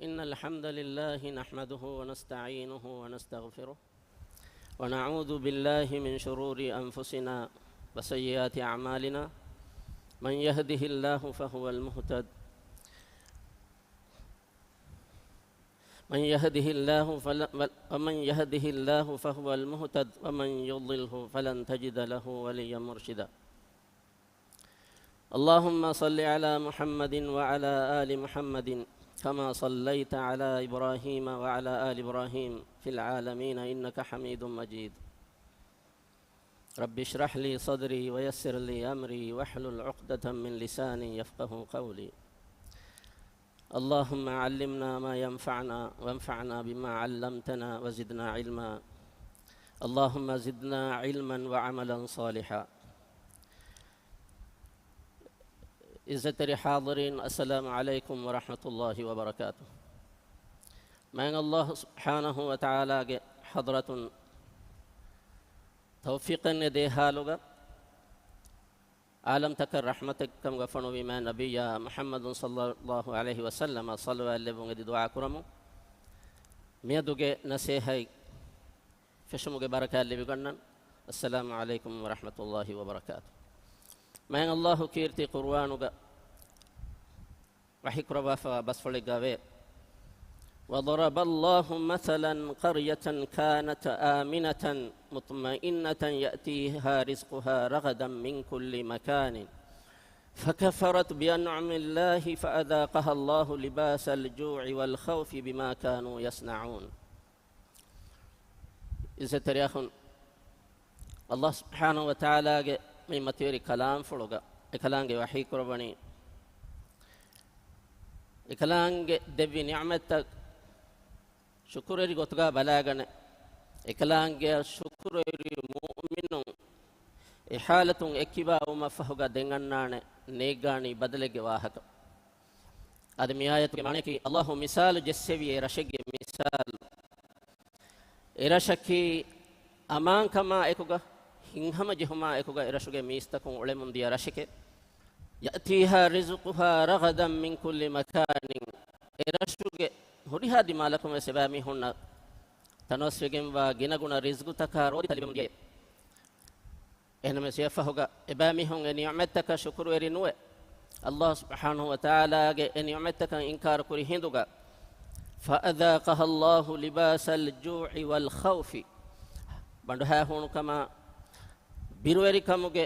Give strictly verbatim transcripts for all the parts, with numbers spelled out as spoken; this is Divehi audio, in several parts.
إن الحمد لله نحمده ونستعينه ونستغفره، ونعوذ بالله من شرور أنفسنا وسيئات أعمالنا. من يهده الله فهو المهتد، من يهده الله فلا، ومن يهده الله فهو المهتد، ومن يضلله فلن تجد له وليا مرشدا. اللهم صل على محمد وعلى آل محمد كما صليت على إبراهيم وعلى آل إبراهيم في العالمين إنك حميد مجيد. رب اشرح لي صدري ويسر لي أمري واحلل عقدة من لساني يفقهوا قولي. اللهم علمنا ما ينفعنا وانفعنا بما علمتنا وزدنا علما. اللهم زدنا علما وعملا صالحا. އިއްޒަތްތެރި ޙާޟިރީން، އައްސަލާމު ޢަލައިކުމް ވަރަޙްމަތުﷲި ވަބަރަކާތުހު. މާތް ﷲ ސުބްޙާނަހޫ ވަތަޢާލާގެ ޙަޟްރަތުން ތައުފީޤެއް ނެތް ދޭ ޙާލުގަ، ޢާލަމްތަކަށް ރަޙްމަތެއްކަމުގަ ފޮނުވި މާތް ނަބިއްޔާ މުޙައްމަދު ޞައްލައްލާހު ޢަލައިހި ވަސައްލަމަށް ޞަލަވާތް ލެއްވުން އެދި ދުޢާ ކުރަމުން. މިއަދުގެ ނަސޭހަތް ފެށުމުގެ ބަރަކާތް ލިބިގަންނަން. އައްސަލާމު ޢަލައިކުމް ވަރަޙްމަތުﷲި ވަބަރަކާތުހު. މާތް ﷲ ކީރިތި ޤުރުއާނުގަ ވަޙީކުރައްވާފައިވާ ބަސްފުޅެއްގައިވޭ، وضرب الله مثلا قرية كانت آمنة مطمئنة يأتيها رزقها رغدا من كل مكان فكفرت بأنعم الله فأذاقها الله لباس الجوع والخوف بما كانوا يصنعون. އިއްޒަތްތެރި އަޚުން، ﷲ ސުބްޙާނަހޫ ވަތަޢާލާގެ މި މަތިވެރި ކަލާމްފުޅުގަ އެކަލާނގެ ވަޙީކުރައްވަނީ، އެކަލާނގެ ދެއްވި ނިޢުމަތްތައް ޝުކުރުވެރި ގޮތުގަ ބަލާގަނެ، އެކަލާނގެއަށް ޝުކުރުވެރި މުއުމިނުން އެ ޙާލަތުން އެއްކިބާވުމަށްފަހުގަ ދެން އަންނާނެ ނޭއްގާނީ ބަދަލެއްގެ ވާހަކަ. އަދި މި އާޔަތުގެ މާނަޔަކީ، ﷲ މިސާލު ޖެއްސެވި އެ ރަށެއްގެ މިސާލު. އެ ރަށަކީ އަމާންކަމާ އެކުގަ، ހިތްހަމަޖެހުމާ އެކުގަ އެ ރަށުގެ މީސްތަކުން އުޅެމުންދިޔަ ރަށެކޭ. يأتيها رزقها رغدا من كل مكان. އެ ރަށުގެ ހުރިހާ ދިމާލަކުން ވެސް އެބައިމީހުންނަށް ތަނަވަސްވެގެންވާ ގިނަގުނަ ރިޒްގުތަކާ ރޯދިތައް ލިބެމުންދިޔަ. އެހެންނަމަވެސް އެއަށްފަހުގަ އެބައިމީހުން އެ ނިޢުމަތްތަކަށް ޝުކުރުވެރި ނުވެ، ﷲ ސުބްޙާނަހޫ ވަތަޢާލާގެ އެ ނިޢުމަތްތަކަށް އިންކާރު ކުރި ހިނދުގަ، فأذاقها الله لباس الجوع والخوف، ބަނޑުހައިހޫނުކަމާ ބިރުވެރިކަމުގެ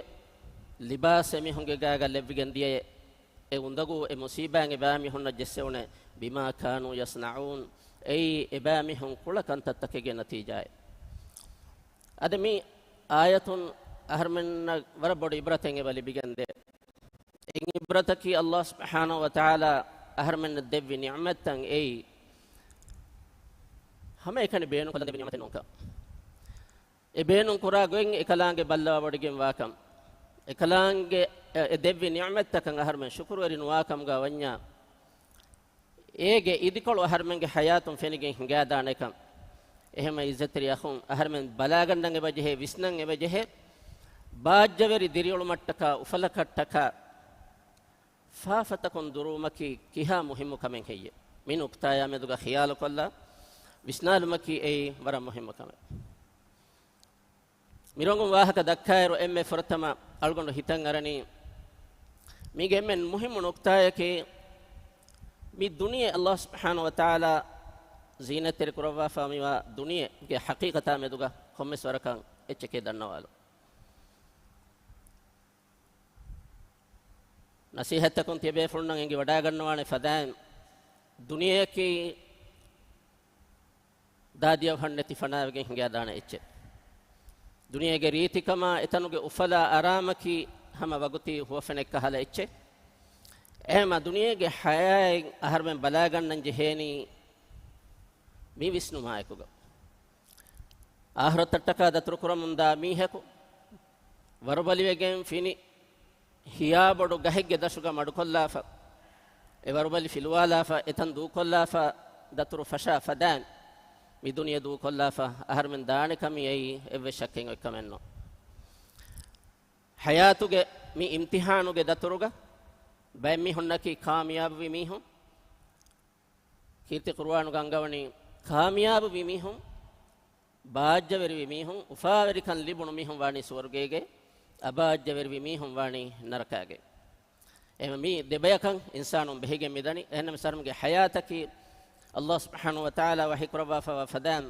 ލިބާސް އެމީހުންގެ ގާގަ ލެއްވިގެން ދިޔައޭ. އެ އުނދަގޫ އެ މުޞީބާއިން އެބައިމީހުންނަށް ޖެއްސެވުނޭ، بما كانوا يصنعون، އެއީ އެބައިމީހުން ކުޅަ ކަންތައްތަކެއްގެ ނަތީޖާއެއް. އަދި މި އާޔަތުން އަހަރުމެންނަށް ވަރަށް ބޮޑު ޢިބްރަތެއް އެބަ ލިބިގެންދޭ. އެއިން ޢިބްރަތަކީ ﷲ ސުބްޙާނަހޫ ވަތަޢާލާ އަހަރުމެންނަށް ދެއްވި ނިޢުމަތްތައް އެއީ ހަމައެކަނި ބޭނުންކޮށްލަން ދެއްވި ނިޢުމަތެއް ނޫންކަން. އެ ބޭނުން ކުރާ ގޮތް އެކަލާނގެ ބައްލަވާވޮޑިގެން ވާކަން، އެކަލާނގެ އެ ދެއްވި ނިޢުމަތްތަކަށް އަހަރުމެން ޝުކުރުވެރި ނުވާކަމުގަ ވަންޏާ، އޭގެ އިދިކޮޅު އަހަރުމެންގެ ޙަޔާތުން ފެނިގެން ހިނގާދާނެކަން. އެހެންމަ އިއްޒަތްތެރި އަޚުން، އަހަރުމެން ބަލާގަންނަން އެބަޖެހޭ، ވިސްނަން އެބަޖެހޭ، ބާއްޖަވެރި ދިރިއުޅުމަށްޓަކާ، އުފަލަކަށްޓަކާ، ފާފަތަކުން ދުރުވުމަކީ ކިހާ މުހިއްމު ކަމެއް ހެއްޔެވެ؟ މި ނުކުތާޔާ މެދުގަ ޚިޔާލުކޮށްލާ، ވިސްނާލުމަކީ އެއީ ވަރަށް މުހިއްމު ކަމެއް. މިރޮނގުން ވާހަކަ ދައްކާއިރު އެންމެ ފުރަތަމަ އަޅުގަނޑު ހިތަށް އަރަނީ، މީގެ އެންމެ މުހިއްމު ނުކުތާޔަކީ، މި ދުނިޔެ ﷲ ސުބްޙާނަހޫ ވަތަޢާލާ ޒީނަތްތެރި ކުރައްވާފަ މިވާ ދުނިޔެގެ ޙަޤީޤަތާ މެދުގަ ކޮންމެސް ވަރަކަށް އެއްޗެކޭ ދަންނަވާލުން. ނަސީހަތްތަކުން ތިޔަބޭފުޅުންނަށް އެނގިވަޑާގަންނަވާނެ ފަދައިން، ދުނިޔެއަކީ ދާދިޔަ އަވަހަށް ނެތި ފަނާވެގެން ހިނގާދާނެ އެއްޗެއް. ދުނިޔޭގެ ރީތިކަމާ އެތަނުގެ އުފަލާ އަރާމަކީ ހަމަ ވަގުތީ ހުވަފެނެއް ކަހަލަ އެއްޗެއް. އެހެންމަ ދުނިޔޭގެ ޙަޔާތް އަހަރުމެން ބަލާގަންނަން ޖެހޭނީ މި ވިސްނުމާއެކުގަ. އާޚިރަތަށްޓަކާ ދަތުރުކުރަމުންދާ މީހަކު ވަރުބަލިވެގެން ފިނި ހިޔާބޮޑު ގަހެއްގެ ދަށުގަ މަޑުކޮށްލާފަ، އެ ވަރުބަލި ފިލުވާލާފަ، އެތަން ދޫކޮށްލާފަ، ދަތުރު ފަށާ ފަދައިން މި ދުނިޔެ ދޫކޮށްލާފަ، އަހަރުމެން ދާނެ ކަމީ އެއީ އެއްވެސް ޝައްކެއް އޮތްކަމެއް ނޫން. ޙަޔާތުގެ މި އިމްތިޙާނުގެ ދަތުރުގަ ބައެއް މީހުންނަކީ ކާމިޔާބުވި މީހުން. ކީރިތި ޤުރުއާނުގަ އަންގަވަނީ، ކާމިޔާބުވި މީހުން، ބާއްޖަވެރިވި މީހުން، އުފާވެރިކަން ލިބުނު މީހުން ވާނީ ސުވަރުގޭގައި، އަބާއްޖަވެރިވި މީހުން ވާނީ ނަރަކާގައި. އެހެން މި ދެބަޔަކަށް އިންސާނުން ބެހިގެން މިދަނީ. އެހެންނަމަ އަހަރުމެންގެ ޙަޔާތަކީ، ﷲ ސުބްޙާނަހޫ ވަތަޢާލާ ވަޙީ ކުރައްވާފައިވާ ފަދައިން،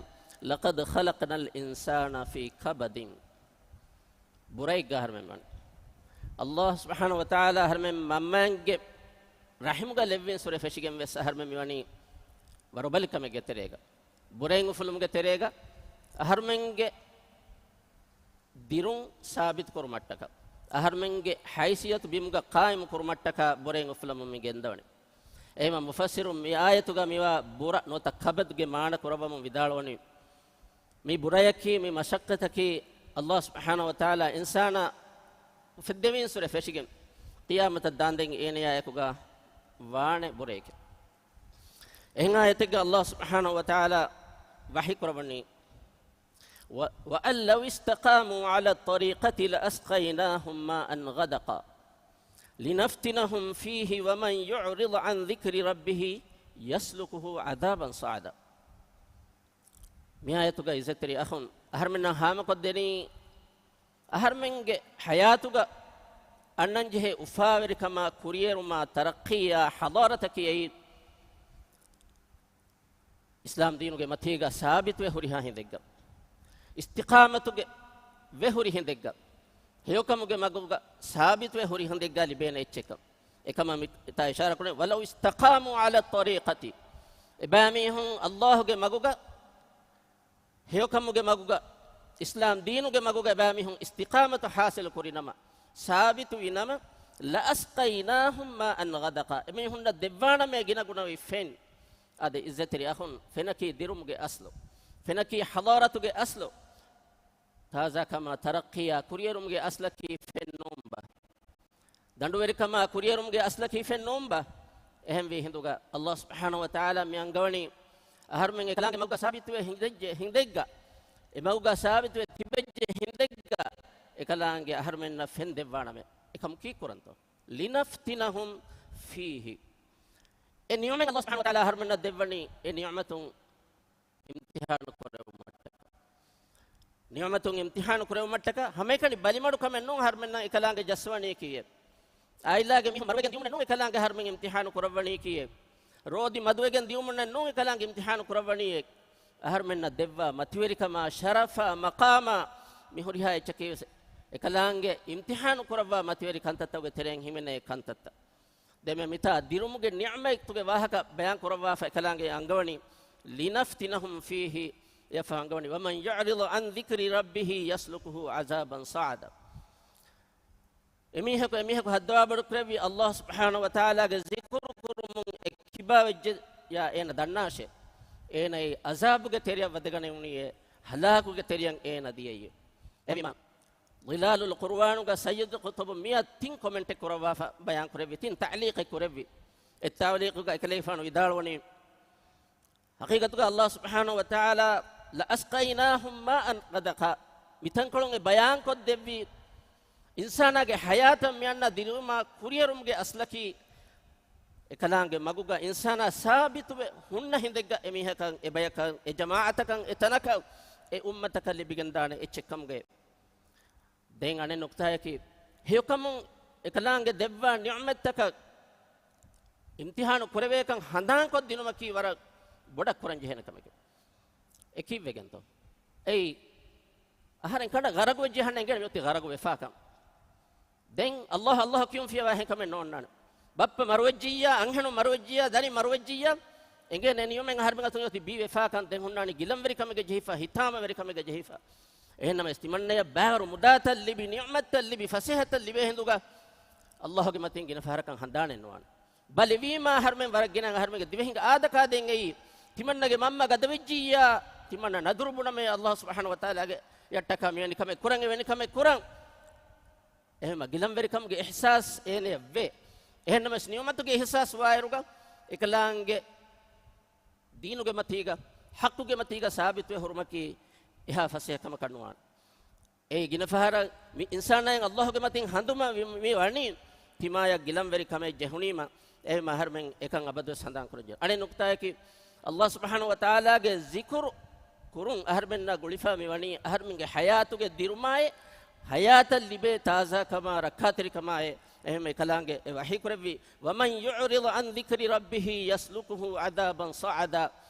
لَقَدْ خَلَقْنَا الْإِنسَانَ فِي كَبَدٍ. ބުރައެއްގަ އަހަރުމެން ވަނީ. ﷲ ސުބްޙާނަހޫ ވަތަޢާލާ އަހަރުމެން މަންމައެއްގެ ރަޙިމުގަ ލެއްވިން ސުރެ ފެށިގެން ވެސް އަހަރުމެން މިވަނީ ވަރުބަލިކަމެއްގެ ތެރޭގަ. ބުރައިން އުފުލުމުގެ ތެރޭގަ އަހަރުމެންގެ ދިރުން ސާބިތު ކުރުމަށްޓަކާ، އަހަރުމެންގެ ހައިސިއްޔަތު ބިމުގަ ޤާއިމު ކުރުމަށްޓަކާ ބުރައިން އުފުލަމުން މި ގެންދަވަނީ. އެހެންމަ މުފައްސިރުން މި އާޔަތުގަ މިވާ ބުރަ ނުވަތަ ކަބަދުގެ މާނަ ކުރައްވަމުން ވިދާޅުވަނީ، މި ބުރަޔަކީ މި މަޝައްޤަތަކީ ﷲ ސުބްޙާނަހޫ ވަތަޢާލާ އިންސާނާ އުފެއްދެވިން ސުރެ ފެށިގެން، ޤިޔާމަތަށް ދާންދެން އޭނަޔާއެކުގަ ވާނެ ބުރައެކޭ. އެހެން އާޔަތެއްގަ ﷲ ސުބްޙާނަހޫ ވަތަޢާލާ ވަޙީ ކުރައްވަނީ، و، وَأَن لَّوِ اسْتَقَامُوا عَلَى الطَّرِيقَةِ لَأَسْقَيْنَاهُم مَّاءً غَدَقًا لِّنَفْتِنَهُمْ فِيهِ وَمَن يُعْرِضْ عَن ذِكْرِ رَبِّهِ يَسْلُكْهُ عَذَابًا صَعَدًا. މި އާޔަތުގަ އިއްޒަތްތެރި އަޚުން އަހަރުމެންނަށް ހާމަކޮށްދެނީ، އަހަރުމެންގެ ޙަޔާތުގަ އަންނަންޖެހޭ އުފާވެރިކަމާ، ކުރިއެރުމާ، ތަރައްޤީއާ، ޙަޟާރަތަކީ އެއީ އިސްލާމް ދީނުގެ މަތީގަ ސާބިތުވެ ހުރިހާ ހިނދެއްގަ، އިސްތިޤާމަތުގެ ވެ ހުރި ހިނދެއްގަ، ހެޔޮކަމުގެ މަގުގަ ސާބިތުވެ ހުރި ހިނދެއްގަ ލިބޭނެ އެއްޗެއްކަން. އެކަމަށް މިތާ އިޝާރާ ކުރޭ، وَلَوِ اسْتَقَامُوا عَلَى الطَّرِيقَةِ. އެބައިމީހުން ﷲ ގެ މަގުގަ، ހެޔޮކަމުގެ މަގުގަ، އިސްލާމް ދީނުގެ މަގުގަ އެބައިމީހުން އިސްތިޤާމަތު ޙާޞިލު ކުރިނަމަ، ސާބިތުވިނަމަ، لَأَسْقَيْنَاهُمْ مَاءً غَدَقًا. އެމީހުންނަށް ދެއްވާނަމޭ ގިނަގުނަވި ފެން. އާދެ، އިއްޒަތްތެރި އަޚުން، ފެނަކީ ދިރުމުގެ އަސްލު. ފެނަކީ ޙަޟާރަތުގެ އަސްލު. ތާޒާކަމާ، ތަރައްޤީއާ، ކުރިއެރުމުގެ އަސްލަކީ ފެން ނޫންބާ؟ ދަނޑުވެރިކަމާ، ކުރިއެރުމުގެ އަސްލަކީ ފެން ނޫންބާ؟ އެހެންވީ ހިނދުގަ ﷲ ސުބްޙާނަހޫ ވަތަޢާލާ މި އަންގަވަނީ، އަހަރުމެން އެކަލާނގެ މަގުގަ ސާބިތުވެ ހިނދެއްޖެ، ހިނދެއްގަ، އެ މަގުގަ ސާބިތުވެ ތިބެއްޖެ ހިނދެއްގަ، އެކަލާނގެ އަހަރުމެންނަށް ފެން ދެއްވާނަމޭ. އެކަމު ކީއްކުރަންތޯ؟ لِّنَفْتِنَهُمْ فِيهِ. އެ ނިޢުމަތް ﷲ ސުބްޙާނަހޫ ވަތަޢާލާ އަހަރުމެންނަށް ދެއްވަނީ، އެ ނިޢުމަތުން އިމްތިޙާނު ކުރެވުމަށްޓަކާ. ނިޢުމަތުން އިމްތިޙާނު ކުރެވުމަށްޓަކާ، ހަމައެކަނި ބަލިމަޑުކަމެއް ނޫން އަހަރުމެންނަށް އެކަލާނގެ ޖައްސަވަނީ ކީއެއް. އާއިލާގެ މީހުން މަރުވެގެން ދިޔުމުންނެއް ނޫން އެކަލާނގެ އަހަރުމެން އިމްތިޙާނު ކުރައްވަނީ ކީއެއް. ރޯދި މަދުވެގެން ދިޔުމުންނެއް ނޫން އެކަލާނގެ އިމްތިޙާނު ކުރައްވަނީ އެއް. އަހަރުމެންނަށް ދެއްވާ މަތިވެރިކަމާ، ޝަރަފާ، މަޤާމާ، މި ހުރިހާ އެއްޗަކީ ވެސް އެކަލާނގެ އިމްތިޙާނު ކުރައްވާ މަތިވެރި ކަންތައްތަކުގެ ތެރެއިން ހިމެނޭ ކަންތައްތައް. ދެން މިތާ ދިރުމުގެ ނިޢުމަތުގެ ވާހަކަ ބަޔާން ކުރައްވާފަ އެކަލާނގެ އަންގަވަނީ، لِّنَفْتِنَهُمْ فِيهِ، އެއަށްފަހު އަންގަވަނީ، وَمَن يُعْرِضْ عَن ذِكْرِ رَبِّهِ يَسْلُكْهُ عَذَابًا صَعَدًا. އެމީހަކު، އެމީހަކު ހައްދަވާ ބޮޑު ކުރެއްވި ﷲ ސުބްޙާނަހޫ ވަތަޢާލާގެ ޒިކުރު ކުރުމުން އެ ކިބާވެއްޖެޔާ އޭނަ ދަންނާށޭ. އޭނައީ ޢަޒާބުގެ ތެރެއަށް ވަދެގަނެވުނީއޭ، ހަލާކުގެ ތެރެއަށް އޭނަ ދިޔައީ. އެހެންވީމާ، ޟިލާލުލް ޤުރުއާނުގަ ސައްޔިދު ޤުޠުބު މިއަށް ތިން ކޮމެންޓެއް ކުރައްވާފަ ބަޔާން ކުރެއްވި، ތިން ތަޢުލީޤެއް ކުރެއްވި. އެއް ތަޢުލީޤުގަ އެކަލޭގެފާނު ވިދާޅުވަނީ، ޙަޤީޤަތުގަ ﷲ ސުބްޙާނަހޫ ވަތަޢާލާ، لَأَسْقَيْنَاهُم مَّاءً غَدَقًا، މިތަންކޮޅުން އެ ބަޔާންކޮށްދެއްވީ، އިންސާނާގެ ޙަޔާތަށް މިއަންނަ ދިރުމާ ކުރިއެރުމުގެ އަސްލަކީ، އެކަލާނގެ މަގުގަ އިންސާނާ ސާބިތުވެ ހުންނަ ހިނދެއްގަ އެމީހަކަށް، އެބަޔަކަށް، އެޖަމާޢަތަކަށް، އެތަނަކަށް، އެއުއްމަތަކަށް ލިބިގެންދާނެ އެއްޗެއްކަމުގައި. ދެން އަނެއް ނުކްތާއަކީ، ހެޔޮކަމުން އެކަލާނގެ ދެއްވާ ނިޢުމަތްތަކަށް އިމްތިޙާނު ކުރެވޭކަން ހަނދާންކޮށްދިނުމަކީ ވަރަށް ބޮޑަށް ކުރަންޖެހޭނެ ކަމެކެވެ. އެ ކީއްވެގެންތޯ؟ އެއީ، އަހަރެން ކަނޑަށް ޣަރަގުވެއްޖެ އަހަންނަށް އެނގޭނެ މިއޮތީ ޣަރަގު ވެފާކަން. ދެން ﷲ ﷲ ކިޔުން ފިޔަވާ އެހެން ކަމެއް ނޯންނާނެ. ބައްޕަ މަރުވެއްޖިއްޔާ، އަންހެނުން މަރުވެއްޖިއްޔާ، ދަރި މަރުވެއްޖިއްޔާ، އެނގޭނެ ނިޢުމަތް އަހަރެމެން އަތުން އޮތީ ބީވެފާކަން. ދެން ހުންނާނީ ގިލަންވެރިކަމެއްގަ ޖެހިފަ، ހިތާމަވެރިކަމެއްގަ ޖެހިފަ. އެހެންނަމަވެސް ތިމަންނަޔަށް ބައިވަރު މުދާތައް ލިބި، ނިޢުމަތްތައް ލިބި، ފަސޭހަތައް ލިބޭ ހިނދުގަ ﷲ ގެ މަތިން ގިނަ ފަހަރަކަށް ހަނދާނެއް ނުވާނެ. ބަލިވީމާ އަހަރެމެން ވަރަށް ގިނަ އަހަރެމެންގެ ދިވެހިންގެ އާދަކާދޭން އެއީ، ތިމަންނަގެ މަންމަ ގަދަވެއްޖިއްޔާ، ތިމަންނަ ނަދުރު ބުނަމޭ ﷲ ސުބްޙާނަހޫ ވަތަޢާލާގެ އަށްޓަކާ މިވެނި ކަމެއް ކުރަން، އެވެނި ކަމެއް ކުރަން. އެހެންމަ ގިލަންވެރިކަމުގެ އިޙްސާސް އޭނަޔަށް ވޭ. އެހެންނަމަވެސް ނިޢުމަތުގެ އިޙްސާސް ވާއިރުގަ އެކަލާނގެ ދީނުގެ މަތީގަ، ޙައްޤުގެ މަތީގަ ސާބިތުވެ ހުރުމަކީ އެހާ ފަސޭހަ ކަމަކަށް ނުވާނެ. އެއީ ގިނަ ފަހަރަށް މި އިންސާނާއިން ﷲ ގެ މަތިން ހަނދުމަ ވި-، މި ވަނީ ތިމާޔަށް ގިލަންވެރި ކަމެއް ޖެހުނީމަ، އެހެންމަ އަހަރެމެން އެކަން އަބަދުވެސް ހަނދާން ކުރަންޖެހޭ. އަނެއް ނުކްތާއަކީ، ﷲ ސުބްޙާނަހޫ ވަތަޢާލާގެ ޒިކުރު ކުރުން އަހަރުމެންނާ ގުޅިފާ މިވަނީ އަހަރުމެންގެ ޙަޔާތުގެ ދިރުމާއެއް، ޙަޔާތަށް ލިބޭ ތާޒާކަމާ، ރައްކާތެރިކަމާއެއް. އެހެންމެ އެކަލާނގެ އެ ވަޙީ ކުރެއްވި، وَمَنْ يُعْرِضْ عَنْ ذِكْرِ رَبِّهِ يَسْلُكْهُ عَذَابًا صَعَدًا.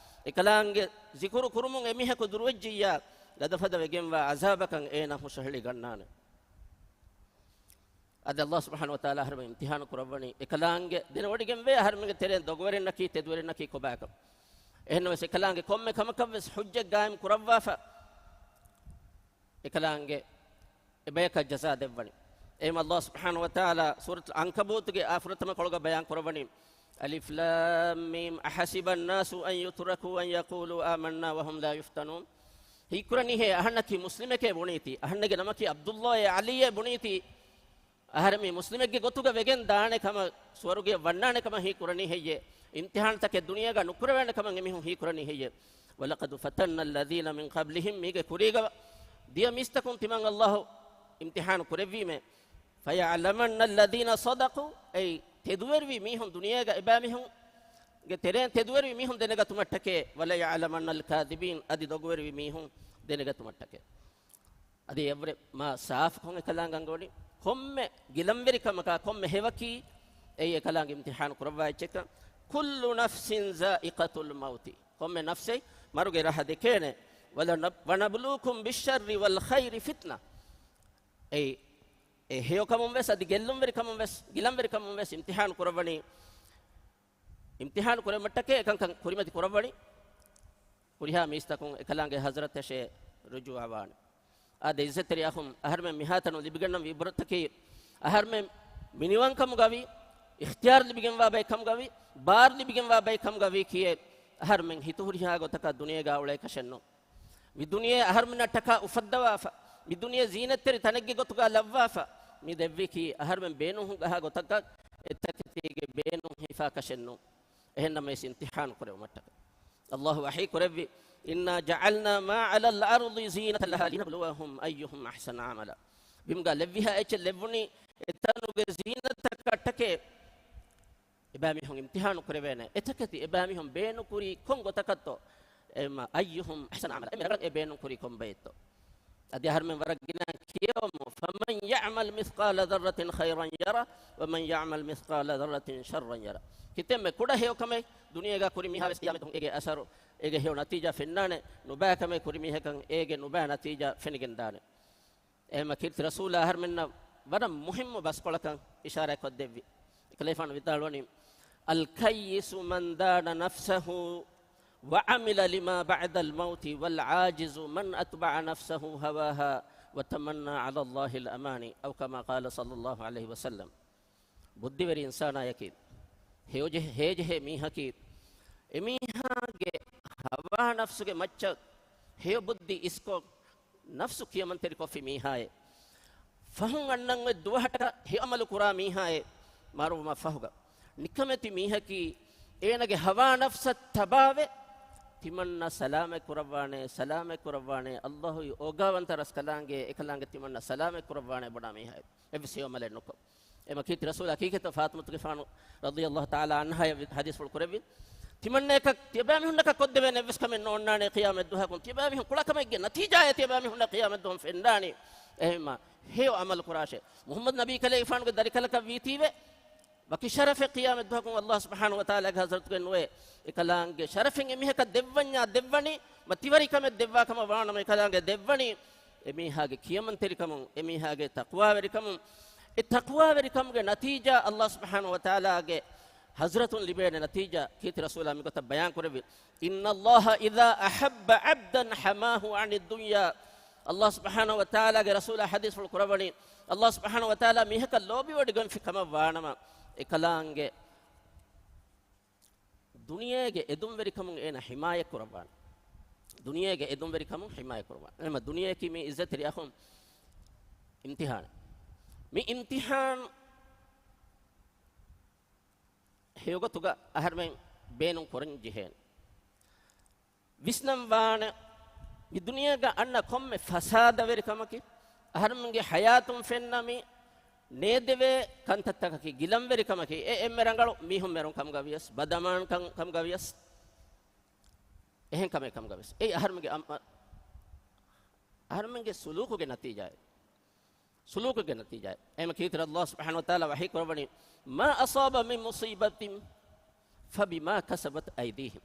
އެކަލާނގެ ޒިކުރު ކުރުމުން އެމީހަކު ދުރުވެއްޖިއްޔާ، ގަދަފަދަ ވެގެންވާ ޢަޒާބަކަށް އޭނާ ހުށަހެޅި ގަންނާނެ. އަދި ﷲ ސުބްޙާނަހޫ ވަތަޢާލާ އަހަރުމެން އިމްތިޙާނު ކުރައްވަނީ، އެކަލާނގެ ދެނެވޮޑިގެންވޭ އަހަރުމެންގެ ތެރެއިން ދޮގުވެރިންނަކީ ތެދުވެރިންނަކީ ކޮބާކަން. އެހެންނަމަވެސް އެކަލާނގެ ކޮންމެ ކަމަކަށްވެސް ޙުއްޖަތް ގާއިމް ކުރައްވާފަ، އެކަލާނގެ އެބަޔަކަށް ޖަޒާ ދެއްވަނީ. އެހެން ﷲ ސުބްޙާނަހޫ ވަތަޢާލާ ސޫރަތުލް ޢަންކަބޫތުގެ އާ ފުރަތަމަ ކޮޅުގަ ބަޔާން ކުރައްވަނީ، الم، أحسب الناس أن يتركوا أن يقولوا آمنا وهم لا يفتنون. ހީކުރަނީހޭ އަހަންނަކީ މުސްލިމެކޭ ބުނީތީ، އަހަންނެގެ ނަމަކީ ޢަބްދުﷲއޭ ޢަލީއޭ ބުނީތީ، އަހަރެމެން މުސްލިމެއްގެ ގޮތުގަ ވެގެން ދާނެ ކަމަށް، ސުވަރުގެއަށް ވަންނާނެ ކަމަށް ހީކުރަނީ ހެއްޔޭ؟ އިމްތިޙާނުތަކެއް ދުނިޔޭގަ ނުކުރެވޭނެ ކަމަށް އެމީހުން ހީކުރަނީ ހެއްޔޭ؟ وَلَقَدْ فَتَنَّا الَّذِينَ مِنْ قَبْلِهِمْ، މީގެ ކުރީގަ ދިޔަ މީސްތަކުން ތިމަން ﷲ އިމްތިޙާނު ކުރެއްވީމޭ. فَلَيَعْلَمَنَّ الَّذِينَ صَدَقُوا، އެއީ ތެދުވެރިވި މީހުން ދުނިޔޭގަ އެބައިމީހުންގެ ތެރެއިން ތެދުވެރިވި މީހުން ދެނެގަތުމަށްޓަކައި، وَلَيَعْلَمَنَّ الْكَاذِبِينَ، އަދި ދޮގުވެރިވި މީހުން ދެނެގަތުމަށްޓަކައި. އަދި އެއަށްވުރެ މާ ސާފުކޮށް އެކަލާނގެ އަންގަވަނީ، ކޮންމެ ގިލަންވެރިކަމަކާ ކޮންމެ ހެޔޮއަކީ އެއީ އެކަލާނގެ އިމްތިޙާނު ކުރައްވާ އެއްޗެއްކަން. كُلُّ نَفْسٍ ذَائِقَةُ الْمَوْتِ، ކޮންމެ ނަފްސެއް މަރުގެ ރަހަ ދެކޭނެ. وَلَنَبْ، وَنَبْلُوكُمْ بِالشَّرِّ وَالْخَيْرِ فِتْنَةً، އެއީ އެ ހެޔޮކަމުން ވެސް އަދި ގެއްލުންވެރިކަމުން ވެސް، ގިލަންވެރިކަމުން ވެސް އިމްތިޙާނު ކުރައްވަނީ. އިމްތިޙާނު ކުރެއްވުމަށްޓަކައި އެކަންކަން ކުރިމަތި ކުރައްވަނީ، ހުރިހާ މީސްތަކުން އެކަލާނގެ ޙަޟްރަތަށޭ ރުޖޫޢަވާނެ. އާދެ، ޢިއްޒަތްތެރި އަޚުން، އަހަރުމެން މިހާތަނު ލިބިގަންނަން ވީ ޢިބްރަތަކީ، އަހަރުމެން މިނިވަންކަމުގަވި، އިޚްތިޔާރު ލިބިގެންވާ ބައެއްކަމުގަވި، ބާރު ލިބިގެންވާ ބައެއްކަމުގަވީ ކިޔޭ، އަހަރުމެން ހިތު ހުރިހާ ގޮތަކަށް ދުނިޔޭގަ އުޅޭކަށެއްނު. މި ދުނިޔެ އަހަރުމެންނަށްޓަކާ އުފައްދަވާފަ، މި ދުނިޔެ ޒީނަތްތެރި ތަނެއްގެ ގޮތުގަ ލައްވާފަ، މި ދެއްވީކީ އަހަރުމެން ބޭނުން ހުންގަހާ ގޮތަކަށް، އެތަކެތީގެ ބޭނުން ހިފާކަށެއްނު. އެހެންނަމަވެސް އިމްތިޙާނު ކުރެވުމަށްޓަކައި. ﷲ ވަޙީ ކުރެއްވި، إِنَّا جَعَلْنَا مَا عَلَى الْأَرْضِ زِينَةً لَهَا لِنَبْلُوَهُمْ أَيُّهُمْ أَحْسَنُ عَمَلًا. ބިމުގަ ލެއްވިހާ އެއްޗެއް ލެއްވުނީ އެތަނުގެ ޒީނަތަކަށްޓަކައި. އެބައިމީހުން އިމްތިޙާނު ކުރެވޭނެ. އެތަކެތި އެބައިމީހުން ބޭނުންކުރީ ކޮން ގޮތަކަށްތޯ؟ އެމަ، أَيُّهُمْ أَحْسَنُ عَمَلًا. އެންމެ ރަނގަޅަށް އެ ބޭނުންކުރީ ކޮން ބައެއްތޯ؟ އަދި އަހަރުމެން ވަރަށް ގިނަ ކިޔަވަމު، فَمَنْ يَعْمَلْ مِثْقَالَ ذَرَّةٍ خَيْرًا يَرَهُ وَمَنْ يَعْمَلْ مِثْقَالَ ذَرَّةٍ شَرًّا يَرَهُ. ކިތަންމެ ކުޑަ ހެޔޮކަމެއް ދުނިޔޭގަ ކުރި މީހާވެސް ޤިޔާމަތުން އޭގެ އަސަރު، އޭގެ ހެޔޮ ނަތީޖާ ފެންނާނެ، ނުބައި ކަމެއް ކުރި މީހަކަށް އޭގެ ނުބައި ނަތީޖާ ފެނިގެންދާނެ. އެހެންމަ ކީރިތި ރަސޫލާ އަހަރުމެންނަށް ވަރަށް މުހިއްމު ބަސްކޮޅަކަށް އިޝާރާތްކޮށްދެއްވި. އެކަލޭފާނު ވިދާޅުވަނީ، الْكَيِّسُ مَنْ دَانَ نَفْسَهُ وَعَمِلَ لِمَا بَعْدَ الْمَوْتِ، وَالْعَاجِزُ مَنْ أَتْبَعَ نَفْسَهُ هَوَاهَا وَتَمَنَّى عَلَى اللَّهِ الْأَمَانِي، أَوْ كَمَا قَالَ صَلَّى اللَّهُ عَلَيْهِ وَسَلَّمَ. ބުއްދިވެރި އިންސާނާޔަކީ، ހެޔޮޖެހޭ، ހޭޖެހޭ މީހަކީ، އެމީހާގެ ހަވާ ނަފްސުގެ މައްޗަށް ހެޔޮ ބުއްދި އިސްކޮށް، ނަފްސު ކިޔަމަންތެރިކޮށްފި މީހާއޭ. ފަހުން އަންނަން އޮތް ދުވަހަށްޓަކާ ހެޔޮ ޢަމަލު ކުރާ މީހާއޭ. މަރުވުމަށް ފަހުގަ ނިކަމެތި މީހަކީ، އޭނަގެ ހަވާ ނަފްސަށް ތަބާވެ، ތިމަންނަ ސަލާމަތް ކުރައްވާނޭ، ސަލާމަތް ކުރައްވާނޭ. ﷲ އޯގާވަންތަ ރަސްކަލާނގެ އެކަލާނގެ ތިމަންނަ ސަލާމަތް ކުރައްވާނޭ ބޮޑާ މީހާއޭ. އެއްވެސް ހެޔޮ ޢަމަލެއް ނުކޮށް. އެމަ ކީރިތި ރަސޫލާ ކީކޭތޯ ފާޠިމަތުގެފާނު ރަޟިޔަﷲ ތަޢާލާ ޢަންހާ އަށް ޙަދީޘްފުޅު ކުރެއްވި؟ ތިމަންނައަކަށް ތިޔަބައިމީހުންނަކަށް ކޮށްދެވޭނެ އެއްވެސް ކަމެއް ނޯންނާނެ ޤިޔާމަތް ދުވަހަކުން. ތިޔަބައިމީހުން ކުޅަކަމެއްގެ ނަތީޖާއެއް ތިޔަބައިމީހުންނަށް ޤިޔާމަތް ދުވަހުން ފެންނާނީ. އެހެންމަ ހެޔޮ ޢަމަލު ކުރާށޭ. މުޙައްމަދު ނަބީ ކަލޭގެފާނުގެ ދަރިކަލަކަށް ވީތީވެ، ވަކި ޝަރަފެއް ޤިޔާމަތް ދުވަހަކުން ﷲ ސުބްޙާނަހޫ ވަތަޢާލާގެ ޙަޟްރަތުގައި ނުވޭ. އެކަލާނގެ ޝަރަފެއް އެމީހަކަށް ދެއްވަންޏާ ދެއްވަނީ، މަ ތިވަރިކަމެއް ދެއްވާ ކަމަށް ވާނަމަ އެކަލާނގެ ދެއްވަނީ، އެމީހާގެ ކިޔަމަންތެރިކަމުން، އެމީހާގެ ތަޤްވާވެރިކަމުން. އެ ތަޤްވާވެރިކަމުގެ ނަތީޖާ، ﷲ ސުބްޙާނަހޫ ވަތަޢާލާގެ ޙަޟްރަތުން ލިބޭނެ ނަތީޖާ، ކީރިތި ރަސޫލާ މިގޮތަށް ބަޔާން ކުރެއްވި، إِنَّ اللَّهَ إِذَا أَحَبَّ عَبْدًا حَمَاهُ عَنِ الدُّنْيَا. ﷲ ސުބްޙާނަހޫ ވަތަޢާލާގެ ރަސޫލާ ޙަދީޘްފުޅު ކުރައްވަނީ، ﷲ ސުބްޙާނަހޫ ވަތަޢާލާ މީހަކަށް ލޯބިވޮޑިގެންފި ކަމަށް ވާނަމަ، އެކަލާނގެ ދުނިޔޭގެ އެދުންވެރިކަމުން އޭނަ ޙިމާޔަތް ކުރައްވާނެ. ދުނިޔޭގެ އެދުންވެރިކަމުން ޙިމާޔަތް ކުރައްވާނެ. އެހެންމަ ދުނިޔެއަކީ މި ޢިއްޒަތްތެރި އަޚުން އިމްތިޙާނެއް. މި އިމްތިޙާން ހެޔޮގޮތުގަ އަހަރުމެން ބޭނުން ކުރަން ޖެހޭނެ. ވިސްނަން ވާނެ، މި ދުނިޔޭގަ އަންނަ ކޮންމެ ފަސާދަވެރިކަމަކީ، އަހަރުމެންގެ ޙަޔާތުން ފެންނަ މި ނޭދެވޭ ކަންތައްތަކަކީ، ގިލަންވެރިކަމަކީ، އެ އެންމެ ރަނގަޅު މީހުން މެރުން ކަމުގަ ވިޔަސް، ބަދަމާން ކަން ކަމުގަ ވިޔަސް، އެހެން ކަމެއް ކަމުގަވެސް އެއީ އަހަރުމެންގެ އަމަ-، އަހަރުމެންގެ ސުލޫކުގެ ނަތީޖާއެއް. ސުލޫކުގެ ނަތީޖާއެއް. އެހެމަ ކީރިތި އަﷲ ސުބްޙާނަހޫ ވަތަޢާލާ ވަޙީ ކުރައްވަނީ، "ما أصاب من مصيبة فبما كسبت أيديهم،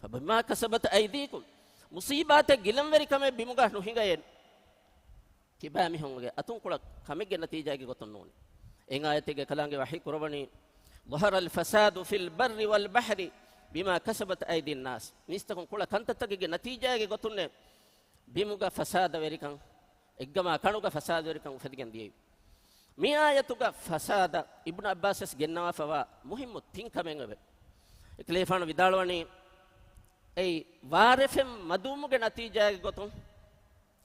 فبما كسبت أيديكم." މުޞީބާތެއް ގިލަންވެރިކަމެއް ބިމުގަ ނުހިނގައޭ. ތިބާމީހުންގެ އަތުންކުޅަ ކަމެއްގެ ނަތީޖާގެ ގޮތުން ނޫން. އެ އާޔަތެއްގެ ކަލާނގެ ވަޙީ ކުރައްވަނީ، "ظهر الفساد في البر والبحر بما كسبت أيدي الناس." މީސްތަކުން ކުޅަ ކަންތައްތަކެއްގެ ނަތީޖާގެ ގޮތުންނޭ ބިމުގަ ފަސާދަވެރިކަން، އެއްގަމާ ކަނުގަ ފަސާދަވެރިކަން އުފެދިގެން ދިޔައީ. މި އާޔަތުގަ ފަސާދަ އިބްނު ޢައްބާސް ވެސް ގެންނަވާފަވާ މުހިއްމު ތިން ކަމެއް އެވެ. އެކަލޭފާނު ވިދާޅުވަނީ، އެއީ ވާރެފެން މަދުވުމުގެ ނަތީޖާގެ ގޮތުން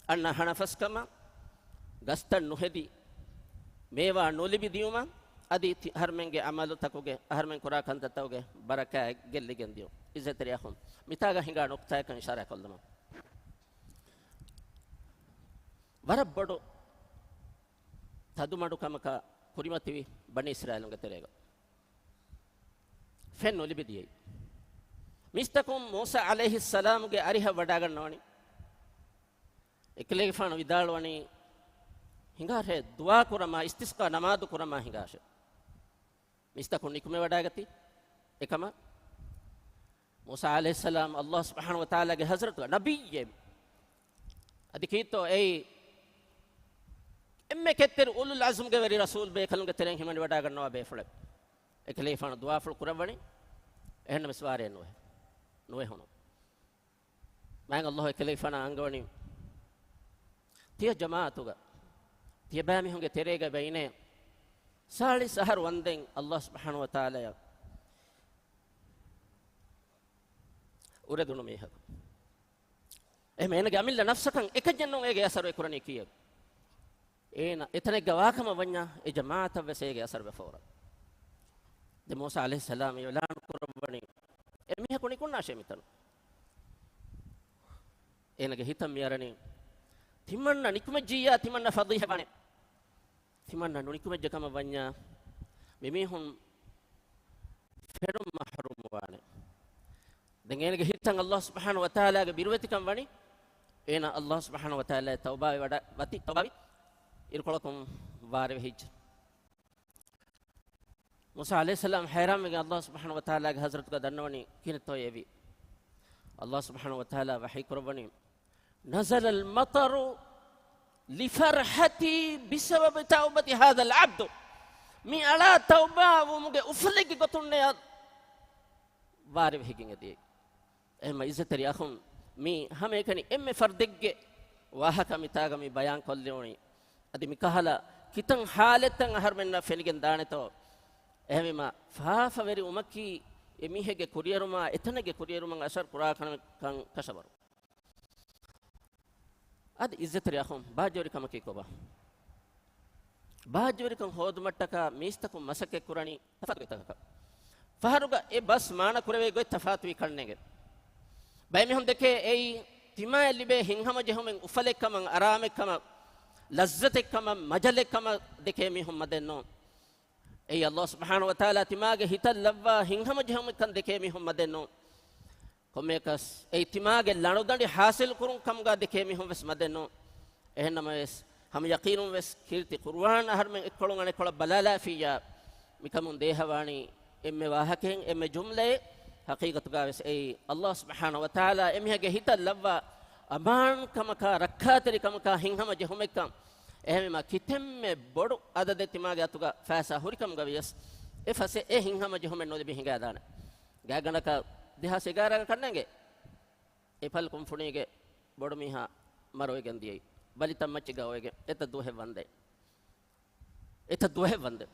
އަންނަ ހަނަފަސްކަމަށް، ގަސްތައް ނުހެދި، މޭވާ ނުލިބި ދިޔުމަށް، އަދި ތި-، އަހަރުމެންގެ ޢަމަލުތަކުގެ، އަހަރުމެން ކުރާ ކަންތައްތަކުގެ ބަރަކާތް ގެއްލިގެން ދިޔުން. ޢިއްޒަތްތެރި އަޚުން، މިތާގަ ހިނގާ ނުކްތާއަކަށް އިޝާރާތް ކޮށްލަމާ. ވަރަށް ބޮޑު ތަދުމަޑުކަމަކަށް ކުރިމަތިވި ބަނީ އިސްރާއީލުންގެ ތެރޭގަ ފެން ނުލިބި ދިޔައީ. މީސްތަކުން މޫސާ ޢަލައިހިއްސަލާމުގެ އަރިހަށް ވަޑާގަންނަވަނީ. އެކަލޭގެފާނު ވިދާޅުވަނީ، ހިނގާށޭ، ދުޢާ ކުރަމާ، އިސްތިސްޤާ ނަމާދު ކުރަމާ ހިނގާށޭ. މީސްތަކުން ނިކުމެވަޑައިގަތީ. އެކަމަށް މޫސާ ޢަލައިހިއްސަލާމް އަﷲ ސުބްޙާނަހޫ ވަތަޢާލާގެ ޙަޟްރަތުގަ ނަބިއްޔެއް. އަދި ކީއްތޯ އެއީ އެންމެ ކެތްތެރި އުލުލް ޢަޒްމްގެ ވެރި ރަސޫލް ބޭކަލުންގެ ތެރެއިން ހިމަނިވަޑައިގަންނަވާ ބޭފުޅެއް. އެކަލޭފާނު ދުޢާފުޅު ކުރައްވަނީ، އެހެންނަމަވެސް ވާރޭ ނުވެ-، ނުވެހުނު. މާތް އަﷲ އެކަލޭފާނާ އަންގަވަނީ، ތިޔަ ޖަމާޢަތުގަ، ތިޔަބައިމީހުންގެ ތެރޭގަ އިނޭ ސާޅީސް އަހަރު ވަންދެން އަﷲ ސުބްޙާނަހޫ ވަތަޢާލާއަށް އުރެދުނު މީހަކު. އެހެން އޭނަގެ އަމިއްލަ ނަފްސަކަށް އެކަންޏެއް ނޫން އޭގެ އަސަރު އެކުރަނީ ކީއެއް. އޭނަ އެތަނެއްގަ ވާކަމަށް ވަންޏާ، އެ ޖަމާޢަތަށް ވެސް އޭގެ އަސަރު ވެފަ އުޅޭ. ދެން މޫސާ ޢަލައިހިއްސަލާމް އިޢުލާނު ކުރައްވަނީ، އެ މީހަކު ނިކުންނާށޭ މިތަނުން. އޭނަގެ ހިތަށް މިއަރަނީ، ތިމަންނަ ނިކުމެއްޖިއްޔާ، ތިމަންނަ ފަޟީޙަތްވާނެ. ތިމަންނަ ނުނިކުމެއްޖެ ކަމަށް ވަންޏާ، މިމީހުން ފެނުން މަޙްރޫމްވާނެ. ދެން އޭނަގެ ހިތަށް އަﷲ ސުބްޙާނަހޫ ވަތަޢާލާގެ ބިރުވެތިކަން ވަނީ، އޭނަ އަﷲ ސުބްޙާނަހޫ ވަތަޢާލާއަށް ތައުބާވެ ވަޑަ-، ވަތި ތައުބާވި އިރުކޮޅަކުން ވާރޭވެ ހިއްޖެ. މޫސާ ޢަލައިހިއްސަލާމް ޙައިރާންވެގެން އަﷲ ސުބްޙާނަހޫ ވަތަޢާލާގެ ޙަޟްރަތުގަ ދަންނަވަނީ ކިހިނެއްތޯ އެވީ. އަﷲ ސުބްޙާނަހޫ ވަތަޢާލާ ވަޙީ ކުރައްވަނީ، نزل المطر لفرحتي بسبب توبة هذا العبد. މި އަޅާ ތައުބާވުމުގެ އުފަލެއްގެ ގޮތުންނޭ ވާރޭވެ ހިގިން އެދިޔައީ. އެހެންމަ ޢިއްޒަތްތެރި އަޚުން، މި ހަމައެކަނި އެންމެ ފަރްދެއްގެ ވާހަކަ މިތާގަ މި ބަޔާން ކޮށްލެވުނީ. އަދި މިކަހަލަ ކިތަން ޙާލަތްތައް އަހަރުމެންނަށް ފެނިގެން ދާނެތޯ. އެހެންވީމަ ފާފަވެރި ވުމަކީ އެ މީހެއްގެ ކުރިއެރުމާ އެތަނެއްގެ ކުރިއެރުމަށް އަސަރު ކުރާ ކަން-، ކަން ކަށަވަރު. އަދި ޢިއްޒަތްތެރި އަޚުން، ބާއްޖަވެރިކަމަކީ ކޮބާ؟ ބާއްޖަވެރިކަން ހޯދުމަށްޓަކާ މީސްތަކުން މަސައްކަތް ކުރަނީ ތަފާތު ގޮތްތަކަކަށް. ފަހަރުގަ އެ ބަސް މާނަ ކުރެވޭ ގޮތް ތަފާތުވި ކަންނޭނގެ. ބައެއް މީހުން ދެކޭ އެއީ ތިމާއަށް ލިބޭ ހިތްހަމަޖެހުމެއް އުފަލެއްކަމަށް، އަރާމެއްކަމަށް، ލައްޒަތެއްކަމަށް، މަޖަލެއްކަމަށް ދެކޭ މީހުން މަދެއްނޫން. އެއީ އަﷲ ސުބްޙާނަހޫ ވަތަޢާލާ ތިމާގެ ހިތަށް ލައްވާ ހިތްހަމަޖެހުމެއްކަން ދެކޭ މީހުން މަދެއްނޫން. ކޮންމެއަކަސް އެއީ ތިމާގެ ލަނޑުދަނޑި ޙާޞިލު ކުރުން ކަމުގަ ދެކޭ މީހުން ވެސް މަދެއްނޫން. އެހެންނަމަވެސް، ހަމަ ޔަޤީނުން ވެސް ކީރިތި ޤުރުއާން އަހަރުމެން އެއްކޮޅުން އަނެއްކޮޅަށް ބަލާލާފިއްޔާ، މިކަމުން ދޭހަވާނީ އެންމެ ވާހަކައެއް، އެންމެ ޖުމްލައެއް. ޙަޤީޤަތުގަ ވެސް އެއީ އަﷲ ސުބްޙާނަހޫ ވަތަޢާލާ އެމީހެއްގެ ހިތަށް ލައްވާ އަމާންކަމަކާ، ރައްކާތެރިކަމަކާ، ހިތްހަމަޖެހުމެއްކަން. އެހެންވީމަ ކިތަންމެ ބޮޑު އަދަދެއް ތިމާގެ އަތުގަ ފައިސާ ހުރިކަމުގަ ވިޔަސް، އެ ފަސޭހަ އެ ހިތްހަމަޖެހުމެއް ނުލިބި ހިނގައިދާނެ. ގާތްގަނޑަކަށް ދެހާސް އެގާރައިގަ ކަންނޭނގެ އެޕަލް ކުންފުނީގެ ބޮޑުމީހާ މަރުވެގެން ދިޔައީ. ބަލި ތައްމައްޗި ގައުވެގެން އެތައް ދުވަހެއް ވަންދެން. އެތައް ދުވަހެއް ވަންދެން.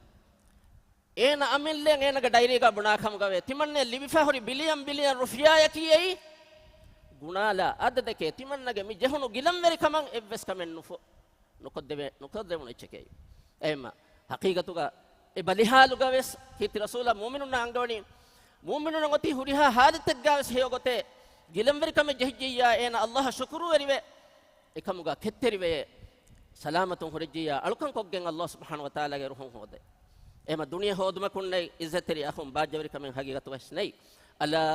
އޭނަ އަމިއްލައަށް އޭނަގެ ޑައިރީގަ ބުނާ ކަމުގަވޭ، ތިމަންނައަށް ލިބިފަ ހުރި ބިލިއަން ބިލިއަން ރުފިޔާއަކީ އެއީ ގުނާލާ އަދަދެކޭ. ތިމަންނަގެ މި ޖެހުނު ގިލަންވެރިކަމަށް އެއްވެސް ކަމެއް ނުފު-، ނުކޮށްދެވޭ-، ނުކޮށްދެވުނު އެއްޗެކޭ. އެހެންމަ ޙަޤީޤަތުގަ އެ ބަލިހާލުގަ ވެސް ކީރިތި ރަސޫލާ މުއުމިނުންނަށް އަންގަވަނީ، މުއުމިނުންނަށް އޮތީ ހުރިހާ ޙާލަތެއްގަ ވެސް ހެޔޮ ގޮތެއް، ގިލަންވެރިކަމެއް ޖެހިއްޖިއްޔާ އޭނަ އަﷲއަށް ޝުކުރުވެރިވެ، އެކަމުގަ ކެތްތެރިވެޔޭ، ސަލާމަތުން ހުރެއްޖިއްޔާ އަޅުކަން ކޮށްގެން އަﷲ ސުބްޙާނަހޫ ވަތަޢާލާގެ ރުހުން ހޯދޭ. އެހެންމަ ދުނިޔެ ހޯދުމަކުންނެއް ޢިއްޒަތްތެރި އަޚުން ބާއްޖަވެރިކަމެއް ހަގީގަތުގަ ވެސް ނެތް. ألا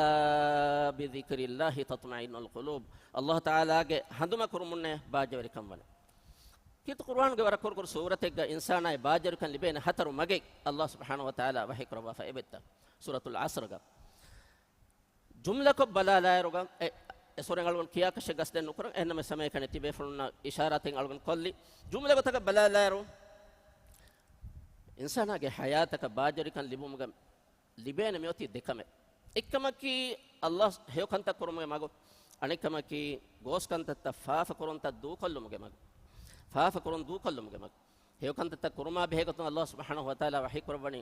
بذكر الله تطمئن القلوب. ﷲ ތަޢާލާގެ ހަނދުމަ ކުރުމުންނޭ ބާއްޖަވެރިކަން ވަނީ. ކީރިތި ޤުރުއާނުގެ ވަރަށް ކުރު ކުރު ސޫރަތެއްގަ އިންސާނާއަށް ބާއްޖަވެރިކަން ލިބޭނެ ހަތަރު މަގެއް ﷲ ސުބްޙާނަހޫ ވަތަޢާލާ ވަޙީ ކުރައްވާފަ އެބައްތަ؟ ސޫރަތުލް ޢަޞްރުގަ. ޖުމްލަކޮށް ބަލާލާއިރުގަ، އެ، އެ ސޫރަތް އަޅުގަނޑު ކިޔާކަށެއް ގަސްދެން ނުކުރަން، އެހެންނަމަ ސަމޭކަނެ ތިބޭފުޅުންނަށް އިޝާރާތެއް އަޅުގަނޑު ކޮށްލި. ޖުމްލަ ގޮތަކަށް ބަލާލާއިރު، އިންސާނާގެ ޙަޔާތަކަށް ބާއްޖަވެރިކަން ލިބުމުގަ ލިބޭނެ މިއޮތީ ދެކަމެއް. އެއްކަމަކީ ﷲ ހެޔޮކަންތައް ކުރުމުގެ މަގު، އަނެއްކަމަކީ ގޯސްކަންތައްތައް ފާފަކުރުންތައް ދޫކޮށްލުމުގެ މަގު. ފާފަކުރުން ދޫކޮށްލުމުގެ މަގު. ހެޔޮކަންތައްތައް ކުރުމާ ބެހޭގޮތުން ﷲ ސުބްޙާނަހޫ ވަތަޢާލާ ވަޙީ ކުރައްވަނީ،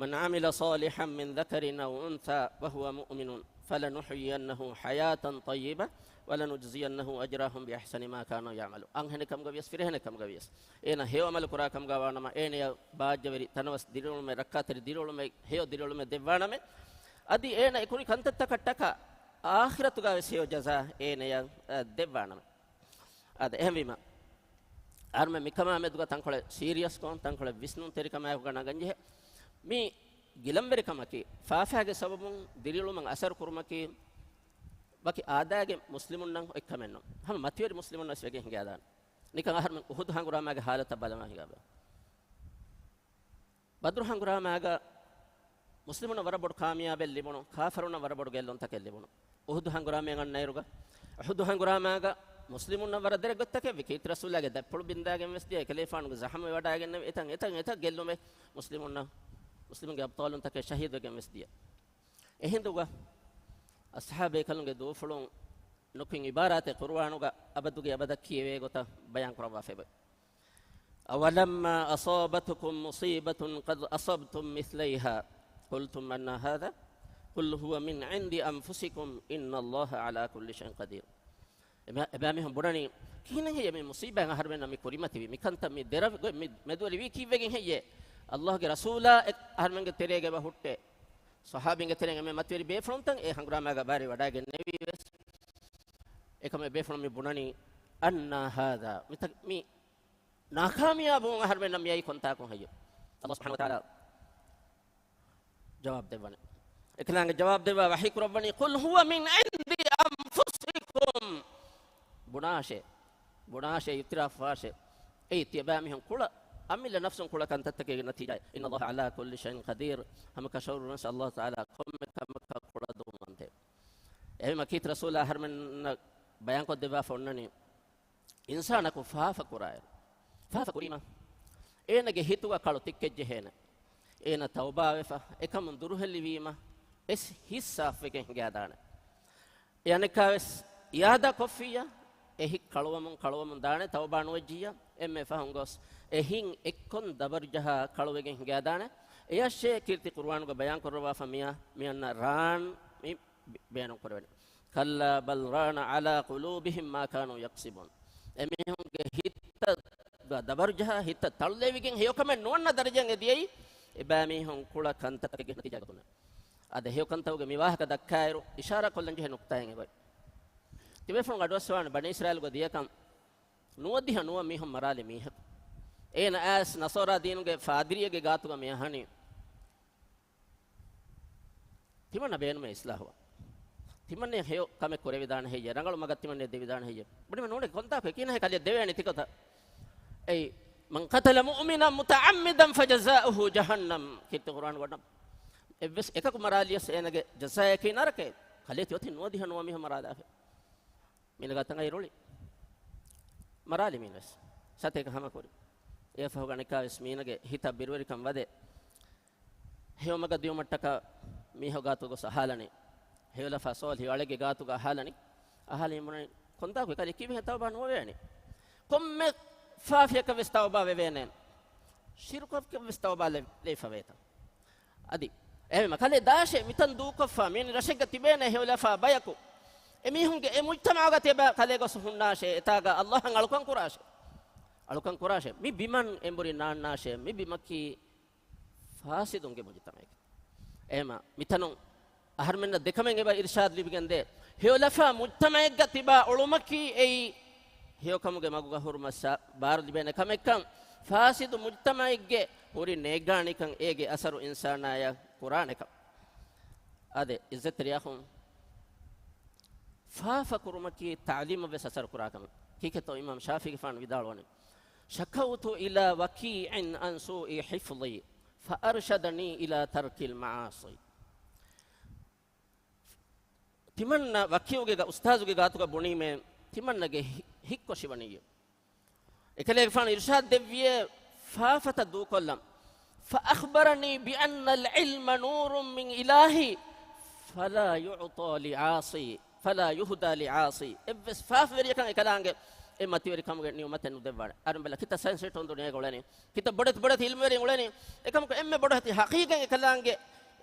من عمل صالحا من ذكر أو أنثى وهو مؤمن فلنحيينه حياة طيبة ولنجزينهم أجرهم بأحسن ما كانوا يعملون. އަންހެނެއް ކަމުގަ ވިޔަސް، ފިރިހެނެއް ކަމުގަ ވިޔަސް، އޭނަ ހެޔޮ ޢަމަލު ކުރާ ކަމުގަ ވާނަމަ، އޭނަޔަށް ބާއްޖަވެރި ތަނަވަސް ދިރިއުޅުމެއް، ރައްކާތެރި ދިރިއުޅުމެއް، ހެޔޮ ދިރިއުޅުމެއް ދެއްވާނަމޭ، އަދި އޭނަ އެ ކުރި ކަންތައްތަކަށްޓަކާ އާޚިރަތުގަ ވެސް ހެޔޮ ޖަޒާ އޭނަޔަށް، އަ، ދެއްވާނަމޭ. އާދެ، އެހެންވީމަ، އަހަރުމެން މިކަމާ މެދުގަ ތަންކޮޅެއް ސީރިއަސްކޮށް، ތަންކޮޅެއް ވިސްނުންތެރިކަމާއެކުގަ ނަގަންޖެހޭ. މި ގިލަންވެރިކަމަކީ، ފާފައިގެ ސަބަބުން ދިރިއުޅުމަށް އަސަރު ކުރުމަކީ، ވަކި އާދައިގެ މުސްލިމުންނަށް އޮތްކަމެއްނު. ހަމަ މަތިވެރި މުސްލިމުންނަށް ވެސް ވެގެން ހިނގާދާނެ. ނިކަން އަހަރުމެން އުޙުދު ހަނގުރާމާގެ ޙާލަތަށް ބަލަމާ ހިނގާބަ. ބަދުރު ހަނގުރާމާގަ މުސްލިމުންނަށް ވަރަށް ބޮޑު ކާމިޔާބެއް ލިބުނު، ކާފަރުންނަށް ވަރަށް ބޮޑު ގެއްލުންތަކެއް ލިބުނު. އުޙުދު ހަނގުރާމައިން އަންނައިރުގަ، އުޙުދު ހަނގުރާމާގަ މުސްލިމުންނަށް ވަރަށް ދެރަ ގޮތްތަކެއް ވި. ކީރިތި ރަސޫލާގެ ދަތްޕުޅު ބިންދާގެން ވެސް ދިޔަ، އެކަލޭފާނުގެ ޒަހަމް ވެވަޑާގެންނެވި، އެތަން އެތަން އެތަން ގެއްލުމެއް މުސްލިމުންނަށް، މުސްލިމުންގެ އަބްޠާލުންތަކެއް ޝަހީދުވެގެން ވެސް ދިޔަ. އެހިނދުގަ އަޞްޙާބޭކަލުންގެ ދޫފުޅުން ނުކުތް ޢިބާރާތެއް ޤުރުއާނުގަ އަބަދުގެ އަބަދަށް ކިޔެވޭ ގޮތަށް ބަޔާން ކުރައްވާފައި. أولما أصابتكم مصيبة قد أصبتم مثليها قلتم أنى هذا قل هو من عند أنفسكم إن الله على كل شيء قدير. އެބަ-، އެބައިމީހުން ބުނަނީ، ކިހިނެއް ހެއްޔޭ މި މުޞީބާތް އަހަރުމެންނަށް މި ކުރިމަތިވީ؟ މިކަންތައް މި ދެރަ-، ގޮ-، މި މެދުވެރިވީ ކީއްވެގެން ހެއްޔޭ؟ ﷲގެ ރަސޫލާ އެ އަހަރުމެންގެ ތެރޭގަ އެބަ ހުއްޓޭ. ޞަޙާބީންގެ ތެރެއިން އެންމެ މަތިވެރި ބޭފުޅުންތައް އެ ހަނގުރާމާގަ ބާރެއް ވަޑައިގެންނެވީ ވެސް. އެކަމަށް ބޭފުޅުން މި ބުނަނީ، أنى هذا. މިތަ-، މި ނާކާމިޔާބުވުން އަހަރުމެންނަށް މިއައީ ކޮންތާކުން ހެއްޔެވެ؟ ﷲ ސުބްޙާނަހޫ ވަތަޢާލާ ޖަވާބު ދެއްވަނީ. އެކަލާނގެ ޖަވާބު ދެއްވާ ވަޙީ ކުރައްވަނީ، قل هو من عند أنفسكم. ބުނާށޭ، ބުނާށޭ، އިޢުތިރާފް ވާށޭ. އެއީ ތިޔަބައިމީހުން ކުޅަ، އަމިއްލަ ނަފްސުން ކުޅަ ކަންތައްތަކެއްގެ ނަތީޖާއެއް. إن الله على كل شيء قدير. ހަމަ ކަށަވަރުންވެސް ﷲ ތަޢާލާ ކޮންމެ ކަމަކަށް ކުޅަދުންވަންތެވެ. އެހެންވީމަ ކީރިތި ރަސޫލާ އަހަރުމެންނަށް ބަޔާންކޮށްދެއްވާފަ އޮންނަނީ، އިންސާނަކު ފާފަ ކުރާއިރު، ފާފަ ކުރީމަ، އޭނަގެ ހިތުގަ ކަޅު ތިއްކެއްޖެހޭނެ. އޭނަ ތައުބާވެފަ، އެކަމުން ދުރުހެލިވީމަ، އެސް ހިތް ސާފުވެގެން ހިނގާދާނެ. އެ އަނެއްކާވެސް އިއާދާ ކޮށްފިއްޔާ، އެ ހިތް ކަޅުވަމުން، ކަޅުވަމުން ދާނެ، ތައުބާ ނުވެއްޖިއްޔާ، އެންމެ ފަހުން ގޮސް، އެ ހިތް އެއްކޮން ދަބަރުޖަހާ ކަޅުވެގެން ހިނގާދާނެ. އެޔަށޭ ކީރިތި ޤުރުއާނުގަ ބަޔާން ކުރައްވާފަ މިއަ-، މިއަންނަ ރާން މި ބޭ-، ބޭނުން ކުރެވެނީ. كلا بل ران على قلوبهم ما كانوا يكسبون. އެމީހުންގެ ހިތަށް ދަ-، ދަބަރުޖަހާ، ހިތަށް ތަޅުލެވިގެން ހެޔޮކަމެއް ނުވަންނަ ދަރަޖައަށް އެ ދިޔައީ އެބައިމީހުން ކުޅަ ކަންތައްތަކެއްގެ ނަތީޖާގޮތުން. އަދި ހެޔޮކަންތަކުގެ މި ވާހަކަ ދައްކާއިރު، އިޝާރާ ކޮށްލަން ޖެހޭ ނުކުތާއެއް އެބައޮތް. ތިބޭފުޅުން އަޑުއައްސަވާނެ ބަނީ އިސްރާއީލުގަ ދިޔަކަން ނުވަދިހަ ނުވަ މީހުން މަރާލި މީހަކު. އޭނަ އައިސް ނަޞާރާ ދީނުގެ ފާދިރިއެއްގެ ގާތުގަ މި އަހަނީ. ތިމަންނަ ބޭނުމޭ އިސްލާހުވާ. ތިމަންނެ ހެޔޮ ކަމެއް ކުރެވިދާނެ ހެއްޔެ؟ ރަނގަޅު މަގަށް ތިމަންނެ ދެވިދާނެ ހެއްޔެ؟ ބުނީމަ ނޫނޭ ކޮންތާކު އެކީނަ ކަލެ ދެވޭނެ ތިކޮތަ. އެއީ، من قتل مؤمنا متعمدا فجزاؤه جهنم. ކީރިތި ޤުރުއާން ވަނަ. އެއްވެސް އެކަކު މަރާލިޔަސް އޭނަގެ ޖަޒާއަކީ ނަރަކައެއް. ކަލޭ ތި އޮތީ ނުވަދިހަ ނުވަ މީހުން މަރާލާފަ. މީނަގާ ތަނގައި ރުޅި. މަރާލި މީނަސް. ސަތޭކަ ހަމަކުރި. އެއަށްފަހުގަ ނިކާވެސް މީނަގެ ހިތަށް ބިރުވެރިކަން ވަދެ. ހެޔޮމަގަށް ދިޔުމަށްޓަކާ މީހު ގާތު ގޮސް އަހާލަނީ. ހެޔޮލަފާ ސޯލިހު އަޅެއްގެ ގާތުގަ އަހާލަނީ. އަހާލީ ބުނަނީ، ކޮންތާކު ކަލޭ ކީއްވެހޭ ތައުބާ ނުވެވޭނީ؟ ކޮންމެ ފާފައަކަށް ވެސް ތައުބާ ވެވޭނެ. ޝިރުކަށް ވެސް ތައުބާ ލެ-، ލެވިފަވޭތަ؟ އަދި އެހެންވީމަ ކަލޭ ދާށޭ މިތަން ދޫކޮށްފަ މި ރަށެއްގަ ތިބޭނެ ހެޔޮލަފާ ބަޔަކު. އެމީހުންގެ އެ މުޖްތަމަޢުގަ ތިޔަބަ ކަލޭ ގޮސް ހުންނާށޭ، އެތާގަ ﷲ އަށް އަޅުކަން ކުރާށޭ. އަޅުކަން ކުރާށޭ. މި ބިމަން އެނބުރި ނާންނާށޭ. މި ބިމަކީ ފާސިދުންގެ މުޖްތަމަޢެއް. އެހެންވީމަ މިތަނުން އަހަރުމެންނަށް ދެކަމެއް އެބަ އިރުޝާދު ލިބިގެންދޭ. ހެޔޮލަފާ މުޖްތަމަޢެއްގަ ތިބާ އުޅުމަކީ އެއީ ހެޔޮކަމުގެ މަގުގަ ހުރުމަށް ސާ-، ބާރު ލިބޭނެ ކަމެއްކަން، ފާސިދު މުޖްތަމަޢެއްގެ ހުރި ނޭއްގާނިކަން އޭގެ އަސަރު އިންސާނާޔަށް ކުރާނެކަން. އާދެ، އިއްޒަތްތެރި އަޚުން، ފާފަ ކުރުމަކީ ތަޢުލީމަށް ވެސް އަސަރު ކުރާ ކަމެއް. ކީކޭތޯ އިމާމް ޝާފިޢީގެފާނު ވިދާޅުވަނީ، شكوت إلى وكيع عن سوء حفظي فأرشدني إلى ترك المعاصي. ތިމަންނަ ވަކީޢުގެ ގަ-، އުސްތާޒުގެ ގާތުގަ ބުނީމޭ، ތިމަންނަގެ ހި-، ހިތްކޮށިވަނީ. އެކަލޭގެފާނު އިރުޝާދު ދެއްވިއޭ ފާފަތައް ދޫކޮށްލަން. فأخبرني بأن العلم نور من إلهي فلا يعطى لعاصي، فلا يهدى لعاصي. އެއްވެސް ފާފަވެރިޔަކަށް އެކަލާނގެ އެ މަތިވެރިކަމުގެ ނިޢުމަތެއް ނުދެއްވާނެ. އަހަރެން ބަލަ، ކިތައް ސައިންސް ނިއުޓަން ދުނިޔޭގަ އުޅެނީ، ކިތައް ބޮޑެތި ބޮޑެތި އިލްމުވެރިން އުޅެނީ. އެކަމަކު އެންމެ ބޮޑު ހަތި ހަޤީޤަތް އެކަލާނގެ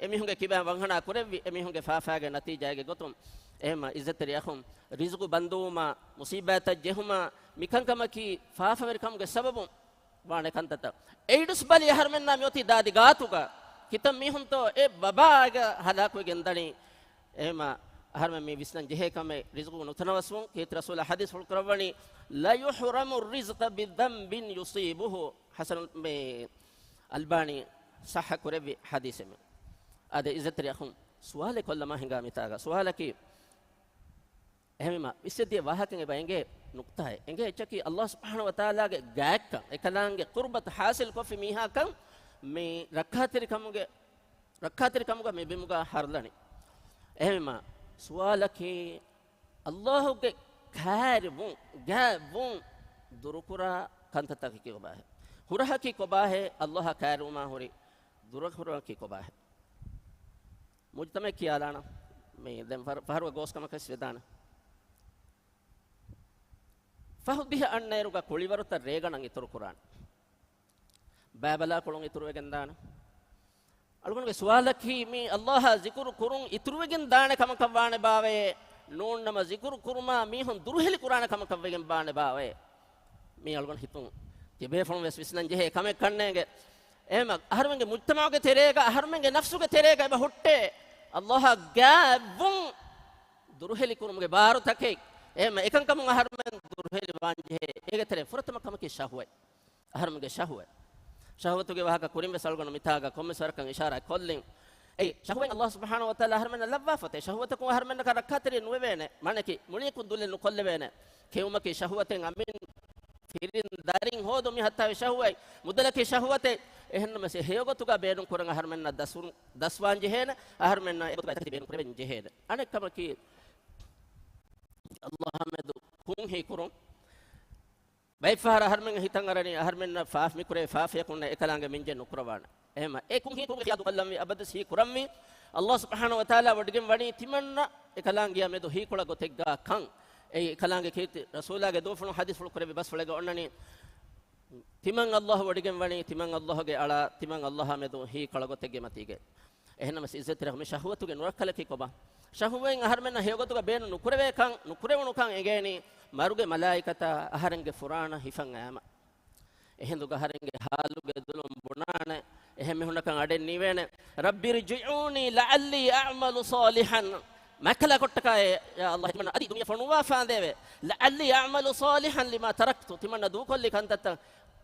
އެމީހުންގެ ކިބައިން ވަންހަނާ ކުރެއްވި، އެމީހުންގެ ފާފާގެ ނަތީޖާގެ ގޮތުން. އެހެންމަ އިއްޒަތްތެރި އަޚުން، ރިޒުގު ބަންދުވުމާ، މުސީބާތައް ޖެހުމާ، މިކަންކަމަކީ ފާފަވެރިކަމުގެ ސަބަބުން ވާނެ ކަންތައްތައް. އެއިޑްސް ބަލި އަހަރުމެންނާ މިއޮތީ ދާދި ގާތުގަ. ކިތައް މީހުންތޯ އެ ވަބާއިގަ ހަލާކުވެގެން ދަނީ. އެހެންމަ އަހަރުމެން މި ވިސްނަން ޖެހޭ ކަމެއް، ރިޒުގު ނުތަނަވަސްވުން. ކީރިތި ރަސޫލާ ޙަދީޘްފުޅު ކުރައްވަނީ، لا يحرم الرزق بالذنب يصيبه. ޙަސަނު، މި އަލްބާނީ ޞައްޙަ ކުރެއްވި ޙަދީޘެއް މި. އާދެ، އިއްޒަތްތެރި އަޚުން، ސުވާލެއް ކޮށްލަމާ ހިނގާ މިތާގަ. ސުވާލަކީ، އެހެންވީމާ، ވިސްނެދިޔަ ވާހަކައިން އެބަ އެނގޭ ނުކްތާއެއް. އެނގޭ އެއްޗަކީ، ﷲ ސުބްޙާނަހޫ ވަތަޢާލާގެ ގާތްކަން، އެކަލާނގެ ޤުރުބަތު ޙާޞިލް ކޮށްފި މީހާކަން މި ރައްކާތެރިކަމުގެ، ރައްކާތެރިކަމުގަ މި ބިމުގަ ހަރުލަނީ. އެހެންވީމާ، ސުވާލަކީ، ﷲ ގެ ކާރިވުން، ގާތްވުން ދުރުކުރާ ކަންތައްތަކަކީ ކޮބާހޭ؟ ހުރަހަކީ ކޮބާހޭ؟ ﷲ އާ ކާރިވުމާ ހުރި ދުރުކުރުމަކީ ކޮބާހޭ؟ މުޖްތަމަޢަށް ކިޔާލާނަން. މި ދެން ފަރު-، ފަހަރުގެ ގޯސް ކަމަކަށް ވެސް ވެދާނެ. ފަހު ދިހަ އަންނައިރުގަ ކުޅިވަރުތައް ރޭގަނޑަށް އިތުރު ކުރާނެ. ބައިބަލާ ކުޅުން އިތުރުވެގެން ދާނެ. އަޅުގަނޑުގެ ސުވާލަކީ، މި ﷲ އާ ޒިކުރު ކުރުން އިތުރުވެގެން ދާނެ ކަމަކަށް ވާނެ ބާވައޭ؟ ނޫން ނަމަ ޒިކުރު ކުރުމާ މީހުން ދުރުހެލި ކުރާނެ ކަމަކަށް ވެގެން ވާނެ ބާވައޭ؟ މީ އަޅުގަނޑު ހިތުން ތިބޭފުޅުން ވެސް ވިސްނަން ޖެހޭ ކަމެއް ކަންނޭނގެ. އެހެންމަ އަހަރުމެންގެ މުޖްތަމަޢުގެ ތެރޭގަ، އަހަރުމެންގެ ނަފްސުގެ ތެރޭގަ އެބަ ހުއްޓޭ ﷲ އާ ގާތްވުން ދުރުހެލިކުރުމުގެ ބާރުތަކެއް. އެހެންމަ އެކަންކަމުން އަހަރުމެން ދުރުހެލިވާން ޖެހޭ. އޭގެ ތެރެއިން ފުރަތަމަ ކަމަކީ ޝަހުވަތް. އަހަރުމެންގެ ޝަހުވަތް. ޝަހުވަތުގެ ވާހަކަ ކުރިން ވެސް އަޅުގަނޑު މިތާގަ ކޮންމެސް ވަރަކަށް އިޝާރާތް ކޮށްލިން. އެއީ، ޝަހުވަތް ﷲ ސުބްޙާނަހޫ ވަތަޢާލާ އަހަރުމެންނަށް ލައްވާފަތޭ. ޝަހުވަތަކުން އަހަރުމެންނަކަށް ރައްކާތެރި ނުވެވޭނެ. މާނައަކީ، މުޅިއަކުން ދުލެއް ނުކޮށްލެވޭނެ. ކެއުމަކީ ޝަހުވަތެއް، އަމިން ފިރިން ދަރިން ހޯދުން މި ހައްތާވި ޝަހުވަތް. މުދަލަކީ ޝަހުވަތެއް. އެހެންނަމަވެސް އެ ހެޔޮގޮތުގަ ބޭނުން ކުރަން އަހަރުމެންނަށް ދަސްވުން، ދަސްވާން ޖެހޭނެ. އަހަރުމެންނަށް އެގޮތުގަ އެތަކެތި ބޭނުން ކުރެވެން ޖެހޭނެ. އަނެއް ކަމަކީ، ﷲ އާ މެދު ކުން ހީކުރުން. ބައެއްފަހަރަށް އަހަރުމެންގެ ހިތަށް އަރަނީ، އަހަރުމެންނަށް ފާފަ މިކުރޭ، ފާފަޔަކުންނަށް އެކަލާނގެ މިންޖެއް ނުކުރަވާނެ. އެހެންމަ އެ ކުން ހީކުރުމުގެ ޚިޔާލު ކޮށްލަންވީ، އަބަދުވެސް ހީކުރަންވީ، ﷲ ސުބްޙާނަހޫ ވަތަޢާލާ ވޮޑިގެން ވަނީ ތިމަންނަ އެކަލާނގެއާ މެދު ހީކުޅަ ގޮތެއްގަ ކަން. އެއީ އެކަލާނގެ ކީރިތި ރަސޫލާގެ ދޫފުޅުން ޙަދީޘްފުޅު ކުރެއްވި ބަސްފުޅެއްގަ އޮންނަނީ، ތިމަން ﷲ ވޮޑިގެން ވަނީ، ތިމަން ﷲ ގެ އަޅާ، ތިމަން ﷲ އާ މެދު ހީކޮޅަ ގޮތެއްގެ މަތީގަ. އެހެންނަމަވެސް އިއްޒަތްތެރި އަޚުން، މި ޝަހުވަތުގެ ނުރައްކަލަކީ ކޮބާ؟ ޝަހުވަތް އަހަރުމެންނަށް ހެޔޮގޮތުގަ ބޭނުން ނުކުރެވޭ ކަން، ނުކުރެވުނު ކަން އެނގޭނީ، މަރުގެ މަލާއިކަތާ އަހަރެންގެ ފުރާނަ ހިފަން އައިމަ. އެހިނދުގަ އަހަރެންގެ ޙާލުގެ ދުލުން ބުނާނެ، އެހެން މީހުންނަކަށް އަޑެއް ނީވޭނެ. رب ارجعون لعلي أعمل صالحا. މާތްކަލާކޮށްޓަކާއޭ، ޔާ ﷲ، ތިމަންނަ އަދި ދުނިޔެ ފޮނުއްވާފާނދޭވެ. لعلي أعمل صالحا لما تركت. ތިމަންނަ ދޫކޮށްލި ކަންތައްތައް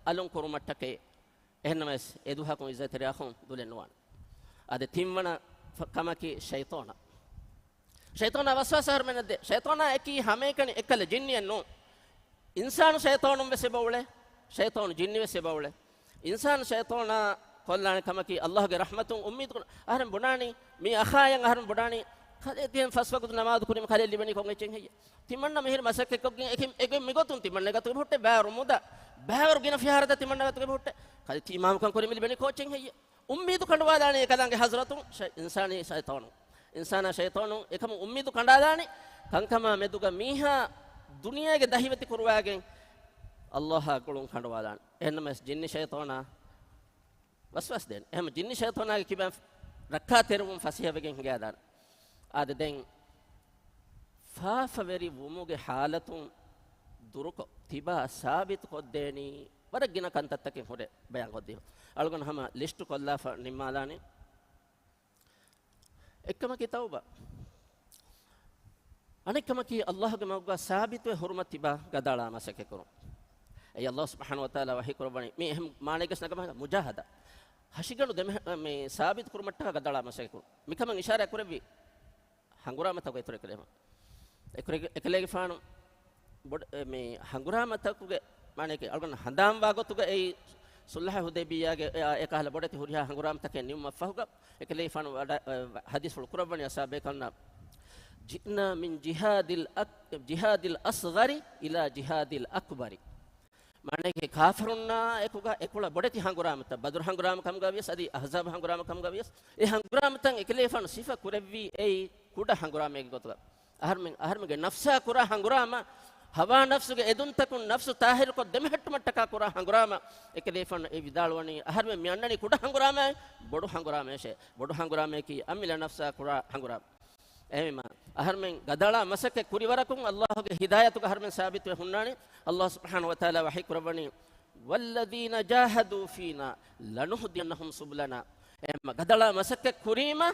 އަލުން ކުރުމަށްޓަކައި. އެހެންނަމަވެސް، އެދުވަހަކުން އިއްޒަތްތެރި އަޚުން ދުލެއް ނުވާނެ. އާދެ، ތިންވަނަ ފަ-، ކަމަކީ ޝައިޠާނާ. ޝައިޠާނާ ވަސްވާސް އަހަރުމެންނަށް ދޭ. ޝައިޠާނާއަކީ ހަމައެކަނި އެއްކަލަ ޖިންނިއެއް ނޫން. އިންސާނު ޝައިޠާނުން ވެސް އެބަ އުޅޭ. ޝައިޠާނު ޖިންނި ވެސް އެބަ އުޅޭ. އިންސާނު ޝައިޠާނާ ކޮށްލާނެ ކަމަކީ، ﷲ ގެ ރަޙްމަތުން އުއްމީދު ކުރުން. އަހަރެން ބުނާނީ، މީ އަޚާޔަށް އަހަރެން ބުނާނީ، ކަލޭ ދިހަން ފަސް ވަގުތު ނަމާދު ކުރީމަ ކަލޭ ލިބެނީ ކޮން އެއްޗެއް ހެއްޔޭ؟ ތިމަންނަ މިހިރި މަސައްކަތްކޮށްގެން އެކި-، އެގޮތް މިގޮތުން ތިމަންނަ ގަތުގެ ހުއްޓެ ބައިވަރު މުދާ، ބައިވަރު ގިނަ ފިހާރަތައް ތިމަންނަ ގަތުގެ ހުއްޓެ. ކަލޭ ތި އިމާމުކަން ކުރީމަ ލިބެނީ ކޯއްޗެއް ހެއްޔޭ؟ އުއްމީދު ކަނޑުވާލާނީ އެކަލާނގެ ޙަޟްރަތުން ޝަ-، އިންސާނީ ޝައިޠާނު. އިންސާނާ ޝައިޠާނު އެކަމު އުއްމީދު ކަނޑާލާނީ، ކަންކަމާ މެދުގަ މީހާ ދުނިޔޭގެ ދަހިވެތި ކުރުވާގެން ﷲ އާ ގުޅުން ކަނޑުވާލާނީ. އެހެންނަމަވެސް ޖިންނި ޝައިޠާނާ ވަސްވާސް ދޭން. އެހެން ޖިންނި ޝައިޠާނާގެ ކިބައިން ރައްކާތެރިވުން ފަސޭހަވެގެން ހިނގާދާނެ. އާދެ، ދެން ފާފަވެރި ވުމުގެ ޙާލަތުން ދުރުކޮށް، ތިބާ ސާބިތުކޮށްދޭނީ ވަރަށް ގިނަ ކަންތައްތަކެއް ހުރެ ބަޔާންކޮށްދީފަ. އަޅުގަނޑު ހަމަ ލިސްޓު ކޮށްލާފަ ނިންމާލާނީ. އެއްކަމަކީ ތައުބާ. އަނެއްކަމަކީ، ﷲ ގެ މަގުގަ ސާބިތުވެ ހުރުމަށް ތިބާ ގަދައަޅާ މަސައްކަތްކުރުން. އެއީ ﷲ ސުބްޙާނަހޫ ވަތަޢާލާ ވަޙީ ކުރައްވަނީ، މީ އެހެން މާނައެއްގަސް ނަގަމަ މުޖާހަދާ. ހަށިގަނޑު ދެމެ-، މި ސާބިތު ކުރުމަށްޓަކާ ގަދަޅާ މަސައްކަތް ކުރުން. މިކަމަށް އިޝާރާތް ކުރެއްވި ހަނގުރާމަތަކުގަ އިތުރު އެކަލޭފާނު ބޮޑ-، އެ، މި ހަނގުރާމަތަކުގެ މާނައަކީ އަޅުގަނޑު ހަނދާންވާ ގޮތުގަ އެއީ ޞުލްޙަ ޙުދައިބިއްޔާގެ އެ، އެކަހަލަ ބޮޑެތި ހުރިހާ ހަނގުރާމަތަކެއް ނިމުމަށްފަހުގަ އެކަލޭފާނު ވަޑަ-، އެ، ޙަދީޘްފުޅު ކުރައްވަނީ އަޞްޙާބޭކަލުންނަށް، "جئنا من جهاد الأك-، جهاد الأصغر إلى جهاد الأكبر." މާނައަކީ ކާފަރުންނާ އެކުގަ އެކުޅަ ބޮޑެތި ހަނގުރާމަތައް، ބަދުރު ހަނގުރާމަ ކަމުގަ ވިޔަސް، އަދި އަޙްޒާބު ހަނގުރާމަ ކަމުގަ ވިޔަސް، އެ ހަނގުރާމަތައް އެކަލޭފާނު ސިފަ ކުރެއްވީ އެއީ ކުޑަ ހަނގުރާމައެއްގެ ގޮތުގަ. އަހަރުމެން، އަހަރުމެންގެ ނަފްސާ ކުރާ ހަނގުރާމަ، ހަވާ ނަފްސުގެ އެދުންތަކުން ނަފްސު ތާހިރުކޮށް ދެމެހެއްޓުމަށްޓަކާ ކުރާ ހަނގުރާމަ، އެކަލޭފާނު އެ ވިދާޅުވަނީ، އަހަރުމެން މި އަންނަނީ ކުޑަ ހަނގުރާމައެއް، ބޮޑު ހަނގުރާމައެއް، ބޮޑު ހަނގުރާމައަކީ އަމިއްލަ ނަފްސާ ކުރާ ހަނގުރާމަ. އެހެންވީމަ، އަހަރުމެން ގަދަޅާ މަސައްކަތް ކުރިވަރަކުން ﷲ ގެ ހިދާޔަތުގަ އަހަރުމެން ސާބިތުވެ ހުންނާނެ. ﷲ ސުބްޙާނަހޫ ވަތަޢާލާ ވަޙީ ކުރައްވަނީ، "والذين جاهدوا فينا لنهدينهم سبلنا." އެހެންމަ ގަދަޅާ މަސައްކަތް ކުރީމަ،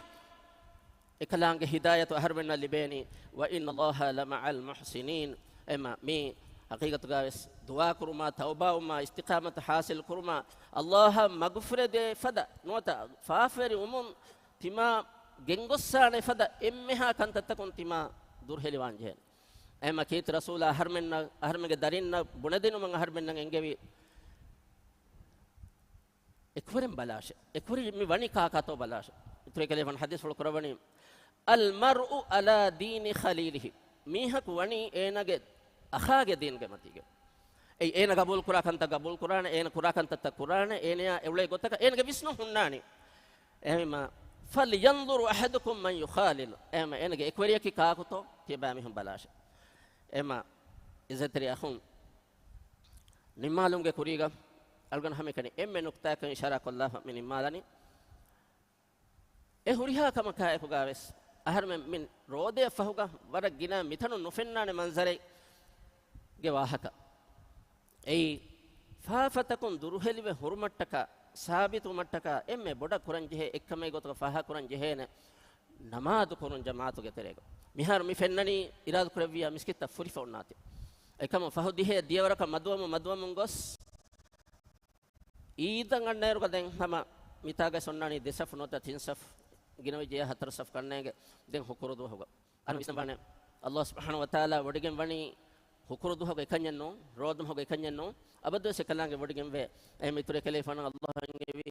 އެކަލާނގެ ހިދާޔަތު އަހަރުމެންނަށް ލިބޭނީ. "وإن الله لمع المحسنين." އެހެންމަ މި ޙަޤީޤަތުގަވެސް ދުޢާ ކުރުމާ، ތައުބާވުމާ، އިސްތިޤާމަތު ޙާޞިލް ކުރުމާ، ﷲ އަށް މަގުފުރެދޭ ފަދަ ނުވަތަ ފާފަވެރި ވުމުން ތިމާ ގެންގޮއްސާނެ ފަދަ އެންމެހާ ކަންތައްތަކުން ތިމާ ދުރުހެލިވާން ޖެހޭނެ. އެހެންމަ ކީރިތި ރަސޫލާ އަހަރުމެންނަށް، އަހަރުމެންގެ ދަރިންނަށް ބުނެދިނުމަށް އަހަރުމެންނަށް އެންގެވި، އެކުވެރިން ބަލާށޭ. އެކުވެރި މި ވަނީ ކާކާތޯ ބަލާށޭ. އިތުރު އެކަލޭފާނު ޙަދީޘްފުޅު ކުރައްވަނީ، "المرء على دين خليله." މީހަކު ވަނީ އޭނާގެ އަޚާގެ ދީންގެ މަތީގަ. އެއީ އޭނަ ގަބޫލު ކުރާ ކަންތައް ގަބޫލު ކުރާނެ، އޭނަ ކުރާ ކަންތައްތައް ކުރާނެ، އޭނަޔާ އެއުޅޭ ގޮތަކަށް އޭނަގެ ވިސްނުން ހުންނާނީ. އެހެންވީމަ، "فلينظر أحدكم من يخالل." އެހެންވީމަ، އޭނަގެ އެކުވެރިޔަކީ ކާކުތޯ ތިޔަބައިމީހުން ބަލާށޭ. އެހެންވީމަ، އިއްޒަތްތެރި އަޚުން، ނިންމާލުމުގެ ކުރީގަ އަޅުގަނޑު ހަމައެކަނި އެންމެ ނުކްތާއަކަށް އިޝާރާ ކޮށްލާފަ މި ނިންމާލަނީ. އެ ހުރިހާ ކަމަކާއެކުގަވެސް އަހަރުމެން މި ރޯދަޔަށް ފަހުގަ ވަރަށް ގިނަ މިތަނުން ނުފެންނާނެ މަންޒަރެއްގެ ވާހަކަ. އެއީ، ފާފަތަކުން ދުރުހެލިވެ ހުރުމަށްޓަކާ، ސާބިތުވުމަށްޓަކާ އެންމެ ބޮޑަށް ކުރަންޖެހޭ އެއްކަމެއް ގޮތުގަ ފާހަގަކުރަން ޖެހޭނެ ނަމާދު ކުރުން ޖަމާޢަތުގެ ތެރޭގަ. މިހާރު މި ފެންނަނީ އިރާދަކުރެއްވިޔާ މިސްކިތްތައް ފުރިފަ އޮންނާތީ. އެކަމަށް ފަހު ދިހައެއް ދިޔަވަރަކަށް މަދުވަމުން، މަދުވަމުން ގޮސް، އީދަށް އަންނައިރުގަ ދެން ހަމަ މިތާގައި އޮންނާނީ ދެ ސަފު ނުވަތަ ތިން ސަފު، ގިނަވެއްޖެޔާ ހަތަރު ސަފު ކަންނޭނގެ. ދެން ހުކުރު ދުވަހުގަ. އަހަރެން ވިސްނަންވާނެ، ﷲ ސުބްޙާނަހޫ ވަތަޢާލާ ވޮޑިގެން ވަނީ ހުކުރު ދުވަހުގެ އެކަންޏެއް ނޫން، ރޯދަމަހުގެ އެކަންޏެއް ނޫން، އަބަދުވެސް އެކަލާނގެ ވޮޑިގެންވޭ. އެހެން އިތުރު އެކަލޭފާނަށް ﷲ އެންގެވީ،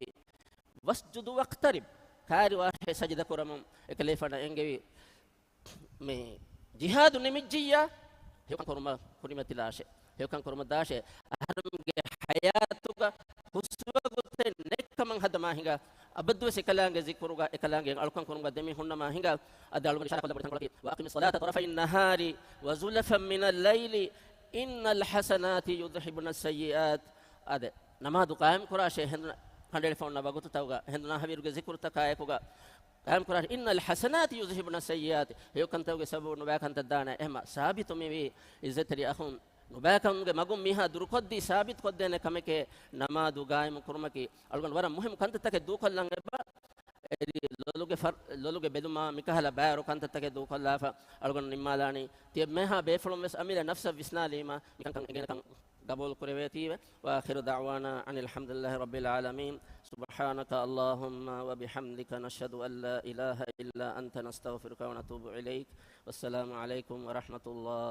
"واسجدوا واقترب." ކާރިވާށޭ ސަޖިދަ ކުރަމުން. އެކަލޭފާނަށް އެންގެވީ، މި ޖިހާދު ނިމިއްޖިއްޔާ، ހެޔޮކަން ކުރުމަށް ކުރިމަތިލާށޭ. ހެޔޮކަން ކުރުމަށް ދާށޭ. އަހަރެންގެ ޙަޔާތުގަ ހުސްވަގުތެއް ނެތްކަމަށް ހަދަމާ ހިނގާ، އަބަދުވެސް އެކަލާނގެ ޒިކުރުގަ، އެކަލާނގެ އަޅުކަން ކުރުމުގަ ދެމި ހުންނަމާ ހިނގާ. އަދި އަޅުގަނޑު އިޝާރާތް ކޮށްލައްވަނީ ތަންކޮޅަކީ، "وأقم الصلاة طرفي النهار وزلفا من الليل إن الحسنات يذهبن السيئات." އާދެ، ނަމާދު ޤާއިމް ކުރާށޭ، ހެނދުނަށް ކަނޑައެޅިފަ އޮންނަ ވަގުތުތަކުގަ، ހެނދުނާ ހަވީރުގެ ޒިކުރުތަކާއެކުގަ ޤާއިމް ކުރާށޭ. "إن الحسنات يذهبن السيئات." ހެޔޮކަންތަކުގެ ސަބަބުން ނުބައި ކަންތައް ދާނެ. އެހެންމަ ސާބިތު މިވީ އިއްޒަތްތެރި އަޚުން، ނުބައިކަމުގެ މަގުން މީހާ ދުރުކޮށްދީ ސާބިތުކޮށްދޭނެ ކަމެކޭ ނަމާދު ގާއިމު ކުރުމަކީ. އަޅުގަނޑު ވަރަށް މުހިއްމު ކަންތައްތަކެއް ދޫކޮށްލަން އެބަ. އެރީ ލޮލުގެ ފަރް-، ލޮލުގެ ބެލުމާ މިކަހަލަ ބައިވަރު ކަންތައްތަކެއް ދޫކޮށްލާފަ އަޅުގަނޑު ނިންމާލާނީ. ތިޔަ މޭހާ ބޭފުޅުން ވެސް އަމިއްލަ ނަފްސަށް ވިސްނާލީމާ، މިކަންކަން އެނގޭނެކަން ގަބޫލު ކުރެވޭތީވެ. وآخر دعوانا أن الحمد لله رب العالمين. سبحانك اللهم وبحمدك، نشهد أن لا إله إلا أنت، نستغفرك ونتوب إليك. والسلام عليكم ورحمة الله.